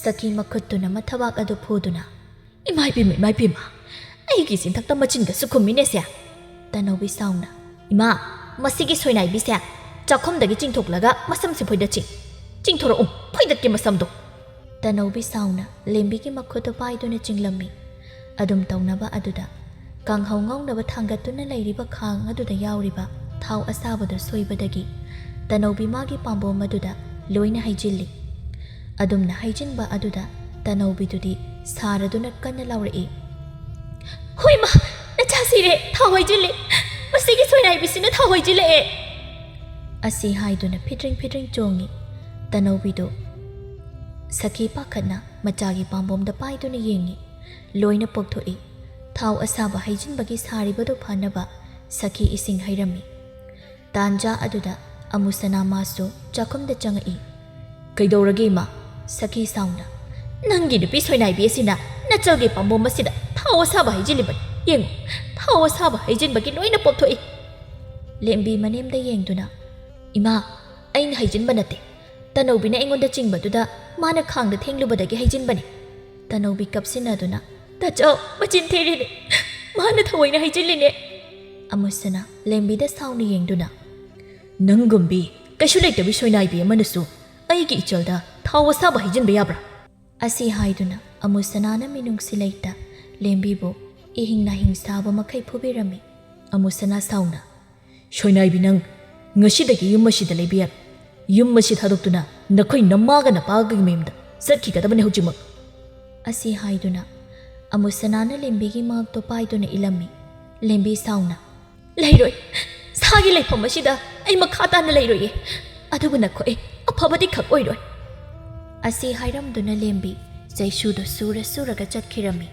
ꯁꯈꯤ ꯃꯈꯨꯠꯇꯨꯅ ꯃꯊꯕꯥꯛ ꯑꯗꯨ ꯐꯨꯗꯨꯅ, "ꯏꯃꯥꯏ ꯄꯦꯝꯃ, ꯏꯃꯥꯏ ꯄꯦꯝꯃ, ꯑꯩꯒꯤ ꯆꯤꯟꯊꯛꯇ ꯃꯆꯤꯟꯒꯁꯨ ꯈꯨꯝꯃꯤꯅꯦꯁꯦ!" ꯇꯅꯧꯕꯤ ꯁꯥꯎꯅ, "ꯏꯃꯥ, ꯃꯁꯤꯒꯤ ꯁꯣꯏꯅꯥꯏꯕꯤꯁꯦ ꯆꯥꯛꯈꯨꯝꯗꯒꯤ ꯆꯤꯡꯊꯣꯛꯂꯒ ꯃꯁꯝꯁꯦ ꯐꯣꯏꯗꯠꯁꯤ꯫ ꯆꯤꯡꯊꯣꯔꯛꯎ, ꯐꯣꯏꯗꯠꯀꯦ ꯃꯁꯝꯗꯣ!" ꯇꯅꯧꯕꯤ ꯁꯥꯎꯅ ꯂꯦꯝꯕꯤꯒꯤ ꯃꯈꯨꯠꯇꯨ ꯄꯥꯏꯗꯨꯅ ꯆꯤꯡꯂꯝꯃꯤ꯫ ꯑꯗꯨꯝ ꯇꯧꯅꯕ ꯑꯗꯨꯗ ꯀꯥꯡꯍꯧ ꯉꯧꯅꯕ ꯊꯥꯡꯒꯠꯇꯨꯅ ꯂꯩꯔꯤꯕ ꯈꯥꯡ ꯑꯗꯨꯗ ꯌꯥꯎꯔꯤꯕ ꯊꯥꯎ ꯑꯁꯥꯕꯗꯨ ꯁꯣꯏꯕꯗꯒꯤ ꯇꯅꯧꯕꯤ ꯃꯥꯒꯤ ꯄꯥꯝꯕꯣꯝ ꯑꯗꯨꯗ ꯂꯣꯏꯅ ꯍꯩꯖꯤꯜꯂꯤ꯫ ꯑꯗꯨꯝꯅ ꯍꯩꯖꯤꯟꯕ ꯑꯗꯨꯗ ꯇꯅꯧꯕꯤꯗꯨꯗꯤ ꯁꯥꯔꯗꯨꯅ ꯀꯟꯅ ꯂꯥꯎꯔꯛꯏ, "ꯍꯣꯏꯃ, ꯅꯆꯥ ꯁꯤꯔꯦ, ꯊꯥꯎ ꯍꯩꯖꯤꯜꯂꯦ꯫ ꯃꯁꯤꯒꯤ ꯁꯣꯏꯅꯥꯏꯕꯤꯁꯤꯅ ꯊꯥꯎ ꯍꯩꯖꯤꯜꯂꯛꯑꯦ!" ꯑꯁꯤ ꯍꯥꯏꯗꯨꯅ ꯐꯤꯗ꯭ꯔꯤꯡ ꯐꯤꯗ꯭ꯔꯤꯡ ꯆꯣꯡꯉꯤ꯫ ꯇꯅꯧꯕꯤꯗꯨ ꯁꯈꯤ ꯄꯥꯈꯠꯅ ꯃꯆꯥꯒꯤ ꯄꯥꯝꯕꯣꯝꯗ ꯄꯥꯏꯗꯨꯅ ꯌꯦꯡꯉꯤ꯫ ꯂꯣꯏꯅ ꯄꯣꯛꯊꯣꯛꯏ꯫ ꯊꯥꯎ ꯑꯁꯥꯕ ꯍꯩꯖꯤꯟꯕꯒꯤ ꯁꯥꯔꯤꯕꯗꯨ ꯐꯅꯕ ꯁꯈꯤ ꯏꯁꯤꯡ ꯍꯩꯔꯝꯃꯤ꯫ ꯇꯥꯟꯖꯥ ꯑꯗꯨꯗ ꯑꯃꯨꯁꯅꯥ ꯃꯥꯁꯨ ꯆꯥꯛꯈꯨꯝꯗ ꯆꯪꯉꯛꯏ꯫ "ꯀꯩꯗꯧꯔꯒꯦ, ꯏꯃꯥ?" ꯁꯈꯤ ꯁꯥꯎꯅ, "ꯅꯪꯒꯤ ꯅꯨꯄꯤ ꯁꯣꯏꯅꯥꯏꯕꯤ ꯑꯁꯤꯅ ꯅꯆꯜꯒꯤ ꯄꯥꯝꯕꯣꯝ ꯑꯁꯤꯗ ꯊꯥꯎ ꯑꯁꯥꯕ ꯍꯩꯖꯤꯜꯂꯤꯕꯅꯤ꯫ ꯌꯦꯡꯉꯨ, ꯊꯥꯎ ꯑꯁꯥꯕ ꯍꯩꯖꯤꯟꯕꯒꯤ ꯂꯣꯏꯅ ꯄꯣꯛꯊꯣꯛꯏ!" ꯂꯦꯝꯕꯤ ꯃꯅꯦꯝꯗ ꯌꯦꯡꯗꯨꯅ, "ꯏꯃꯥ, ꯑꯩꯅ ꯍꯩꯖꯤꯟꯕ ꯅꯠꯇꯦ꯫ ꯇꯅꯧꯕꯤꯅ ꯑꯩꯉꯣꯟꯗ ꯆꯤꯡꯕꯗꯨꯗ ꯃꯥꯅ ꯈꯥꯡꯗ ꯊꯦꯡꯂꯨꯕꯗꯒꯤ ꯍꯩꯖꯤꯟꯕꯅꯤ꯫" ꯇꯅꯧꯕꯤ ꯀꯞꯁꯤꯟꯅꯗꯨꯅ, "ꯇꯥꯆꯧ, ꯃꯆꯤꯟ ꯊꯤꯔꯤꯅꯦ꯫ ꯃꯥꯅ ꯊꯑꯣꯏꯅ ꯍꯩꯖꯤꯜꯂꯤꯅꯦ!" ꯑꯃꯨꯁꯅ ꯂꯦꯝꯕꯤꯗ ꯁꯥꯎꯅ ꯌꯦꯡꯗꯨꯅ, "ꯅꯪꯒꯨꯝꯕꯤ ꯀꯩꯁꯨ ꯂꯩꯇꯕꯤ ꯁꯣꯏꯅꯥꯏꯕꯤ ꯑꯃꯅꯁꯨ ꯑꯩꯒꯤ ꯏꯆꯜꯗ ꯊꯥꯎ ꯑꯁꯥꯕ ꯍꯩꯖꯤꯟꯕ ꯌꯥꯕ꯭ꯔꯥ?" ꯑꯁꯤ ꯍꯥꯏꯗꯨꯅ ꯑꯃꯨꯁꯅꯥꯅ ꯃꯤꯅꯨꯡꯁꯤ ꯂꯩꯇ ꯂꯦꯝꯕꯤꯕꯨ ꯏꯍꯤꯡ ꯅꯥꯍꯤꯡ ꯁꯥꯕ ꯃꯈꯩ ꯐꯨꯕꯤꯔꯝꯃꯤ꯫ ꯑꯃꯨꯁꯅꯥ ꯁꯥꯎꯅ, "ꯁꯣꯏꯅꯥꯏꯕꯤ ꯅꯪ, ꯉꯁꯤꯗꯒꯤ ꯌꯨꯝ ꯑꯁꯤꯗ ꯂꯩꯕ ꯌꯥꯔꯣꯏ꯫ ꯌꯨꯝ ꯑꯁꯤ ꯊꯥꯗꯣꯛꯇꯨꯅ ꯅꯈꯣꯏ ꯅꯃꯥꯒ ꯅꯄꯥꯒꯒꯤ ꯃꯌꯨꯝꯗ ꯆꯠꯈꯤꯒꯗꯕꯅꯤ ꯍꯧꯖꯤꯛꯃꯛ!" ꯑꯁꯤ ꯍꯥꯏꯗꯨꯅ ꯑꯃꯨꯁꯅꯥꯅ ꯂꯦꯝꯕꯤꯒꯤ ꯃꯉꯛꯇꯣ ꯄꯥꯏꯗꯨꯅ ꯏꯜꯂꯝꯃꯤ꯫ ꯂꯦꯝꯕꯤ ꯁꯥꯎꯅ, "ꯂꯩꯔꯣꯏ, ꯁꯥꯒꯤ ꯂꯩꯐꯝ ꯑꯁꯤꯗ ꯑꯩ ꯃꯈꯥ ꯇꯥꯅ ꯂꯩꯔꯣꯏꯌꯦ꯫ ꯑꯗꯨꯕꯨ ꯅꯈꯣꯏ ꯑꯐꯕꯗꯤ ꯈꯛ ꯑꯣꯏꯔꯣꯏ"꯫ ꯑꯁꯤ ꯍꯥꯏꯔꯝꯗꯨꯅ ꯂꯦꯝꯕꯤ ꯆꯩꯁꯨꯗꯣ ꯁꯨꯔ ꯁꯨꯔꯒ ꯆꯠꯈꯤꯔꯝꯃꯤ꯫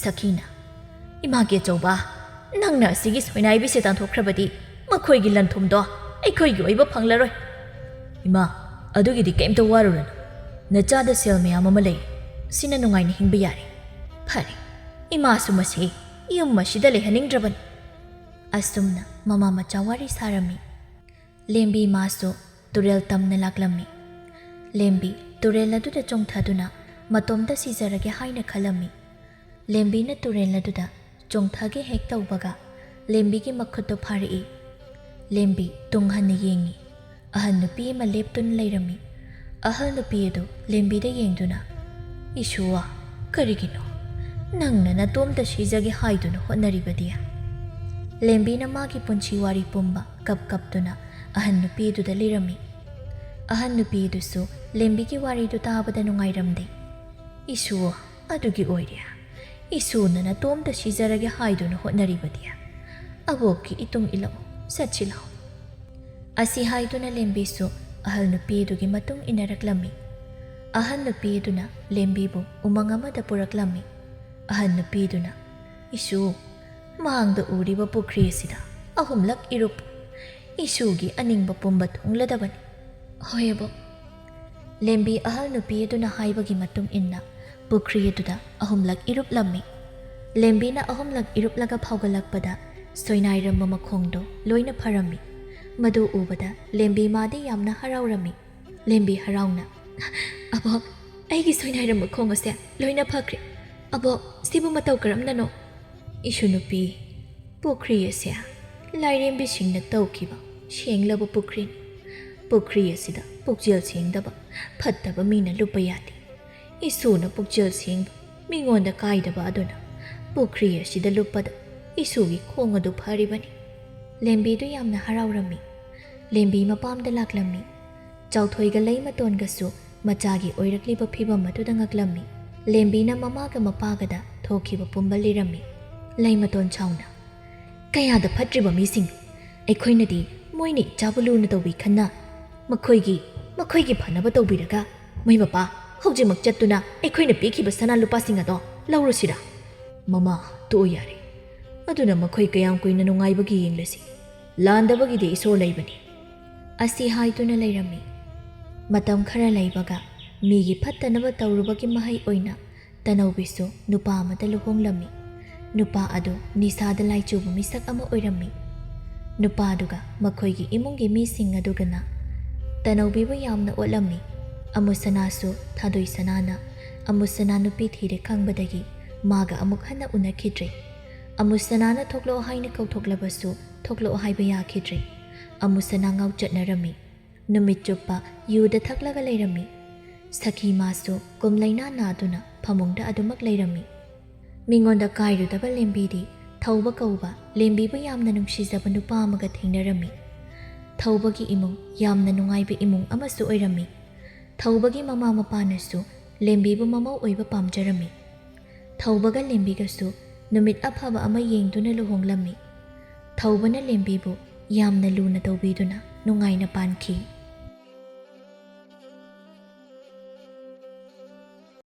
ꯁꯈꯤꯅ, "ꯏꯃꯥꯒꯤ ꯑꯆꯧꯕ, ꯅꯪꯅ ꯑꯁꯤꯒꯤ ꯁꯣꯏꯅꯥꯏꯕꯤꯁꯦ ꯇꯥꯟꯊꯣꯛꯈ꯭ꯔꯕꯗꯤ ꯃꯈꯣꯏꯒꯤ ꯂꯟꯊꯨꯝꯗꯣ ꯑꯩꯈꯣꯏꯒꯤ ꯑꯣꯏꯕ ꯐꯪꯂꯔꯣꯏ"꯫ "ꯏꯃꯥ, ꯑꯗꯨꯒꯤꯗꯤ ꯀꯩꯝꯇ ꯋꯥꯔꯨꯔꯅꯨ꯫ ꯅꯆꯥꯗ ꯁꯦꯜ ꯃꯌꯥꯝ ꯑꯃ ꯂꯩ꯫ ꯁꯤꯅ ꯅꯨꯡꯉꯥꯏꯅ ꯍꯤꯡꯕ ꯌꯥꯔꯦ"꯫ "ꯐꯔꯦ, ꯏꯃꯥꯁꯨ ꯃꯁꯤ ꯌꯨꯝ ꯑꯁꯤꯗ ꯂꯩꯍꯟꯅꯤꯡꯗ꯭ꯔꯕꯅꯤ"꯫ ꯑꯁꯨꯝꯅ ꯃꯃꯥ ꯃꯆꯥ ꯋꯥꯔꯤ ꯁꯥꯔꯝꯃꯤ꯫ ꯂꯦꯝꯕꯤ ꯃꯥꯁꯨ ꯇꯨꯔꯦꯜ ꯇꯝꯅ ꯂꯥꯛꯂꯝꯃꯤ꯫ ꯂꯦꯝꯕꯤ ꯇꯨꯔꯦꯜ ꯑꯗꯨꯗ ꯆꯣꯡꯊꯗꯨꯅ ꯃꯇꯣꯝꯇ ꯁꯤꯖꯔꯒꯦ ꯍꯥꯏꯅ ꯈꯜꯂꯝꯃꯤ꯫ ꯂꯦꯝꯕꯤꯅ ꯇꯨꯔꯦꯜ ꯑꯗꯨꯗ ꯆꯣꯡꯊꯒꯦ ꯍꯦꯛ ꯇꯧꯕꯒ ꯂꯦꯝꯕꯤꯒꯤ ꯃꯈꯨꯠꯇꯨ ꯐꯥꯔꯛꯏ꯫ ꯂꯦꯝꯕꯤ ꯇꯨꯡ ꯍꯟꯅ ꯌꯦꯡꯉꯤ꯫ ꯑꯍꯟ ꯅꯨꯄꯤ ꯑꯃ ꯂꯦꯞꯇꯨꯅ ꯂꯩꯔꯝꯃꯤ꯫ ꯑꯍꯜ ꯅꯨꯄꯤ ꯑꯗꯨ ꯂꯦꯝꯕꯤꯗ ꯌꯦꯡꯗꯨꯅ, "ꯏꯁꯨꯋꯥ, ꯀꯔꯤꯒꯤꯅꯣ ꯅꯪꯅ ꯅꯇꯣꯝꯇ ꯁꯤꯖꯒꯦ ꯍꯥꯏꯗꯨꯅ ꯍꯣꯠꯅꯔꯤꯕꯗꯤ?" ꯂꯦꯝꯕꯤꯅ ꯃꯥꯒꯤ ꯄꯨꯟꯁꯤ ꯋꯥꯔꯤ ꯄꯨꯝꯕ ꯀꯞ ꯀꯞꯇꯨꯅ ꯑꯍꯟ ꯅꯨꯄꯤ ꯑꯗꯨꯗ ꯂꯤꯔꯝꯃꯤ꯫ ꯑꯍꯟ ꯅꯨꯄꯤ ꯑꯗꯨꯁꯨ ꯂꯦꯝꯕꯤꯒꯤ ꯋꯥꯔꯤꯗꯨ ꯇꯥꯕꯗ ꯅꯨꯡꯉꯥꯏꯔꯝꯗꯦ꯫ "ꯏꯁꯨ ꯑꯗꯨꯒꯤ ꯑꯣꯏꯔꯦ꯫ ꯏꯁꯨꯅ ꯅꯇꯣꯝꯇ ꯁꯤꯖꯔꯒꯦ ꯍꯥꯏꯗꯨꯅ ꯍꯣꯠꯅꯔꯤꯕꯗꯤ꯫ ꯑꯕꯣꯛꯀꯤ ꯏꯇꯨꯡ ꯏꯜꯂꯛꯎ, ꯆꯠꯁꯤ ꯂꯥꯛꯎ"꯫ ꯑꯁꯤ ꯍꯥꯏꯗꯨꯅ ꯂꯦꯝꯕꯤꯁꯨ ꯑꯍꯜ ꯅꯨꯄꯤ ꯑꯗꯨꯒꯤ ꯃꯇꯨꯡ ꯏꯟꯅꯔꯛꯂꯝꯃꯤ꯫ ꯑꯍꯜ ꯅꯨꯄꯤ ꯑꯗꯨꯅ ꯂꯦꯝꯕꯤꯕꯨ ꯎꯃꯪ ꯑꯃꯗ ꯄꯨꯔꯛꯂꯝꯃꯤ꯫ ꯑꯍꯜ ꯅꯨꯄꯤ ꯑꯗꯨꯅ, "ꯏꯁꯨ, ꯃꯥꯡꯗ ꯎꯔꯤꯕ ꯄꯨꯈ꯭ꯔꯤ ꯑꯁꯤꯗ ꯑꯍꯨꯝꯂꯛ ꯏꯔꯨꯞꯄꯨ꯫ ꯏꯁꯨꯒꯤ ꯑꯅꯤꯡꯕ ꯄꯨꯝꯕ ꯊꯨꯡꯂꯗꯕꯅꯤ"꯫ "ꯍꯣꯏ ꯑꯕꯣꯛ"꯫ ꯂꯦꯝꯕꯤ ꯑꯍꯜ ꯅꯨꯄꯤ ꯑꯗꯨꯅ ꯍꯥꯏꯕꯒꯤ ꯃꯇꯨꯡ ꯏꯟꯅ ꯄꯨꯈ꯭ꯔꯤ ꯑꯗꯨꯗ ꯑꯍꯨꯝꯂꯛ ꯏꯔꯨꯞꯂꯝꯃꯤ꯫ ꯂꯦꯝꯕꯤꯅ ꯑꯍꯨꯝꯂꯛ ꯏꯔꯨꯞꯂꯒ ꯐꯥꯎꯒꯠꯂꯛꯄꯗ ꯁꯣꯏꯅꯥꯏꯔꯝꯕ ꯃꯈꯣꯡꯗꯣ ꯂꯣꯏꯅ ꯐꯔꯝꯃꯤ꯫ ꯃꯗꯨ ꯎꯕꯗ ꯂꯦꯝꯕꯤ ꯃꯥꯗꯤ ꯌꯥꯝꯅ ꯍꯔꯥꯎꯔꯝꯃꯤ꯫ ꯂꯦꯝꯕꯤ ꯍꯔꯥꯎꯅ, "ꯑꯕꯣꯛ, ꯑꯩꯒꯤ ꯁꯣꯏꯅꯥꯏꯔꯝꯕ ꯈꯣꯡ ꯑꯁꯦ ꯂꯣꯏꯅ ꯐꯈ꯭ꯔꯦ꯫ ꯑꯕꯣꯛ, ꯁꯤꯕꯨ ꯃꯇꯧ ꯀꯔꯝꯅꯅꯣ?" "ꯏꯁꯨ ꯅꯨꯄꯤ, ꯄꯨꯈ꯭ꯔꯤ ꯑꯁꯦ ꯂꯥꯏꯔꯦꯝꯕꯤꯁꯤꯡꯅ ꯇꯧꯈꯤꯕ ꯁꯦꯡꯂꯕ ꯄꯨꯈ꯭ꯔꯤꯅꯤ꯫ ꯄꯨꯈ꯭ꯔꯤ ꯑꯁꯤꯗ ꯄꯨꯛꯆꯦꯜ ꯁꯦꯡꯗꯕ, ꯐꯠꯇꯕ ꯃꯤꯅ ꯂꯨꯞꯄ ꯌꯥꯗꯦ꯫ ꯏꯁꯨꯅ ꯄꯨꯛꯆꯦꯜ ꯁꯦꯡꯕ, ꯃꯤꯉꯣꯟꯗ ꯀꯥꯏꯗꯕ ꯑꯗꯨꯅ ꯄꯨꯈ꯭ꯔꯤ ꯑꯁꯤꯗ ꯂꯨꯞꯄꯗ ꯏꯁꯨꯒꯤ ꯈꯣꯡ ꯑꯗꯨ ꯐꯔꯤꯕꯅꯤ"꯫ ꯂꯦꯝꯕꯤꯗꯨ ꯌꯥꯝꯅ ꯍꯔꯥꯎꯔꯝꯃꯤ꯫ ꯂꯦꯝꯕꯤ ꯃꯄꯥꯝꯗ ꯂꯥꯛꯂꯝꯃꯤ꯫ ꯆꯥꯎꯊꯣꯏꯒ ꯂꯩꯃꯇꯣꯟꯒꯁꯨ ꯃꯆꯥꯒꯤ ꯑꯣꯏꯔꯛꯂꯤꯕ ꯐꯤꯕꯝ ꯑꯗꯨꯗ ꯉꯛꯂꯝꯃꯤ꯫ ꯂꯦꯝꯕꯤꯅ ꯃꯃꯥꯒ ꯃꯄꯥꯒꯗ ꯊꯣꯛꯈꯤꯕ ꯄꯨꯝꯕ ꯂꯤꯔꯝꯃꯤ꯫ ꯂꯩꯃꯇꯣꯟ ꯁꯥꯎꯅ, "ꯀꯌꯥꯗ ꯐꯠꯇ꯭ꯔꯤꯕ ꯃꯤꯁꯤꯡ! ꯑꯩꯈꯣꯏꯅꯗꯤ ꯃꯣꯏꯅ ꯏꯆꯥꯕꯨ ꯂꯨꯅ ꯇꯧꯕꯤ ꯈꯟꯅ, ꯃꯈꯣꯏꯒꯤ, ꯃꯈꯣꯏꯒꯤ ꯐꯅꯕ ꯇꯧꯕꯤꯔꯒ, ꯃꯣꯏ ꯃꯄꯥ, ꯍꯧꯖꯤꯛꯃꯛ ꯆꯠꯇꯨꯅ ꯑꯩꯈꯣꯏꯅ ꯄꯤꯈꯤꯕ ꯁꯅꯥ ꯂꯨꯄꯥꯁꯤꯡ ꯑꯗꯣ ꯂꯧꯔꯨꯁꯤꯔꯥ?" "ꯃꯃꯥ, ꯇꯣꯛꯑꯣ ꯌꯥꯔꯦ꯫ ꯑꯗꯨꯅ ꯃꯈꯣꯏ ꯀꯌꯥꯝ ꯀꯨꯏꯅ ꯅꯨꯡꯉꯥꯏꯕꯒꯤ ꯌꯦꯡꯂꯁꯤ꯫ ꯂꯥꯟꯗꯕꯒꯤꯗꯤ ꯏꯁꯣꯔ ꯂꯩꯕꯅꯤ"꯫ ꯑꯁꯤ ꯍꯥꯏꯗꯨꯅ ꯂꯩꯔꯝꯃꯤ꯫ ꯃꯇꯝ ꯈꯔ ꯂꯩꯕꯒ ꯃꯤꯒꯤ ꯐꯠꯇꯅꯕ ꯇꯧꯔꯨꯕꯒꯤ ꯃꯍꯩ ꯑꯣꯏꯅ ꯇꯅꯧꯕꯤꯁꯨ ꯅꯨꯄꯥ ꯑꯃꯗ ꯂꯨꯍꯣꯡꯂꯝꯃꯤ꯫ ꯅꯨꯄꯥ ꯑꯗꯨ ꯅꯤꯁꯥꯗ ꯂꯥꯏꯆꯨꯕ ꯃꯤꯁꯛ ꯑꯃ ꯑꯣꯏꯔꯝꯃꯤ꯫ ꯅꯨꯄꯥꯗꯨꯒ ꯃꯈꯣꯏꯒꯤ ꯏꯃꯨꯡꯒꯤ ꯃꯤꯁꯤꯡ ꯑꯗꯨꯒꯅ ꯇꯅꯧꯕꯤꯕꯨ ꯌꯥꯝꯅ ꯑꯣꯠꯂꯝꯃꯤ꯫ ꯑꯃꯨꯁꯅꯥꯁꯨ ꯊꯥꯗꯣꯏ ꯁꯅꯥꯅ ꯑꯃꯨꯁꯅꯥ ꯅꯨꯄꯤ ꯊꯤꯔꯦ ꯈꯪꯕꯗꯒꯤ ꯃꯥꯒ ꯑꯃꯨꯛ ꯍꯟꯅ ꯎꯅꯈꯤꯗ꯭ꯔꯦ꯫ ꯑꯃꯨꯁꯅꯥꯅ ꯊꯣꯛꯂꯛꯑꯣ ꯍꯥꯏꯅ ꯀꯧꯊꯣꯛꯂꯕꯁꯨ ꯊꯣꯛꯂꯛꯑꯣ ꯍꯥꯏꯕ ꯌꯥꯈꯤꯗ꯭ꯔꯦ꯫ ꯑꯃꯨꯁꯅꯥ ꯉꯥꯎꯆꯠꯅꯔꯝꯃꯤ꯫ ꯅꯨꯃꯤꯠ ꯆꯨꯞꯄ ꯌꯨꯗ ꯊꯛꯂꯒ ꯂꯩꯔꯝꯃꯤ꯫ ꯁꯈꯤ ꯃꯥꯁꯨ ꯀꯨꯝ ꯂꯩꯅꯥ ꯅꯥꯗꯨꯅ ꯐꯃꯨꯡꯗ ꯑꯗꯨꯃꯛ ꯂꯩꯔꯝꯃꯤ꯫ ꯃꯤꯉꯣꯟꯗ ꯀꯥꯏꯔꯨꯗꯕ ꯂꯦꯝꯕꯤꯗꯤ ꯊꯧꯕ ꯀꯧꯕ ꯂꯦꯝꯕꯤꯕꯨ ꯌꯥꯝꯅ ꯅꯨꯡꯁꯤꯖꯕ ꯅꯨꯄꯥ ꯑꯃꯒ ꯊꯦꯡꯅꯔꯝꯃꯤ꯫ ꯊꯧꯕꯒꯤ ꯏꯃꯨꯡ ꯌꯥꯝꯅ ꯅꯨꯡꯉꯥꯏꯕ ꯏꯃꯨꯡ ꯑꯃꯁꯨ ꯑꯣꯏꯔꯝꯃꯤ꯫ ꯊꯧꯕꯒꯤ ꯃꯃꯥ ꯃꯄꯥꯅꯁꯨ ꯂꯦꯝꯕꯤꯕꯨ ꯃꯃꯧ ꯑꯣꯏꯕ ꯄꯥꯝꯖꯔꯝꯃꯤ꯫ ꯊꯧꯕꯒ ꯂꯦꯝꯕꯤꯒꯁꯨ ꯅꯨꯃꯤꯠ ꯑꯐꯕ ꯑꯃ ꯌꯦꯡꯗꯨꯅ ꯂꯨꯍꯣꯡꯂꯝꯃꯤ꯫ ꯊꯧꯕꯅ ꯂꯦꯝꯕꯤꯕꯨ ꯌꯥꯝꯅ ꯂꯨꯅ ꯇꯧꯕꯤꯗꯨꯅ ꯅꯨꯡꯉꯥꯏꯅ ꯄꯥꯟꯈꯤ꯫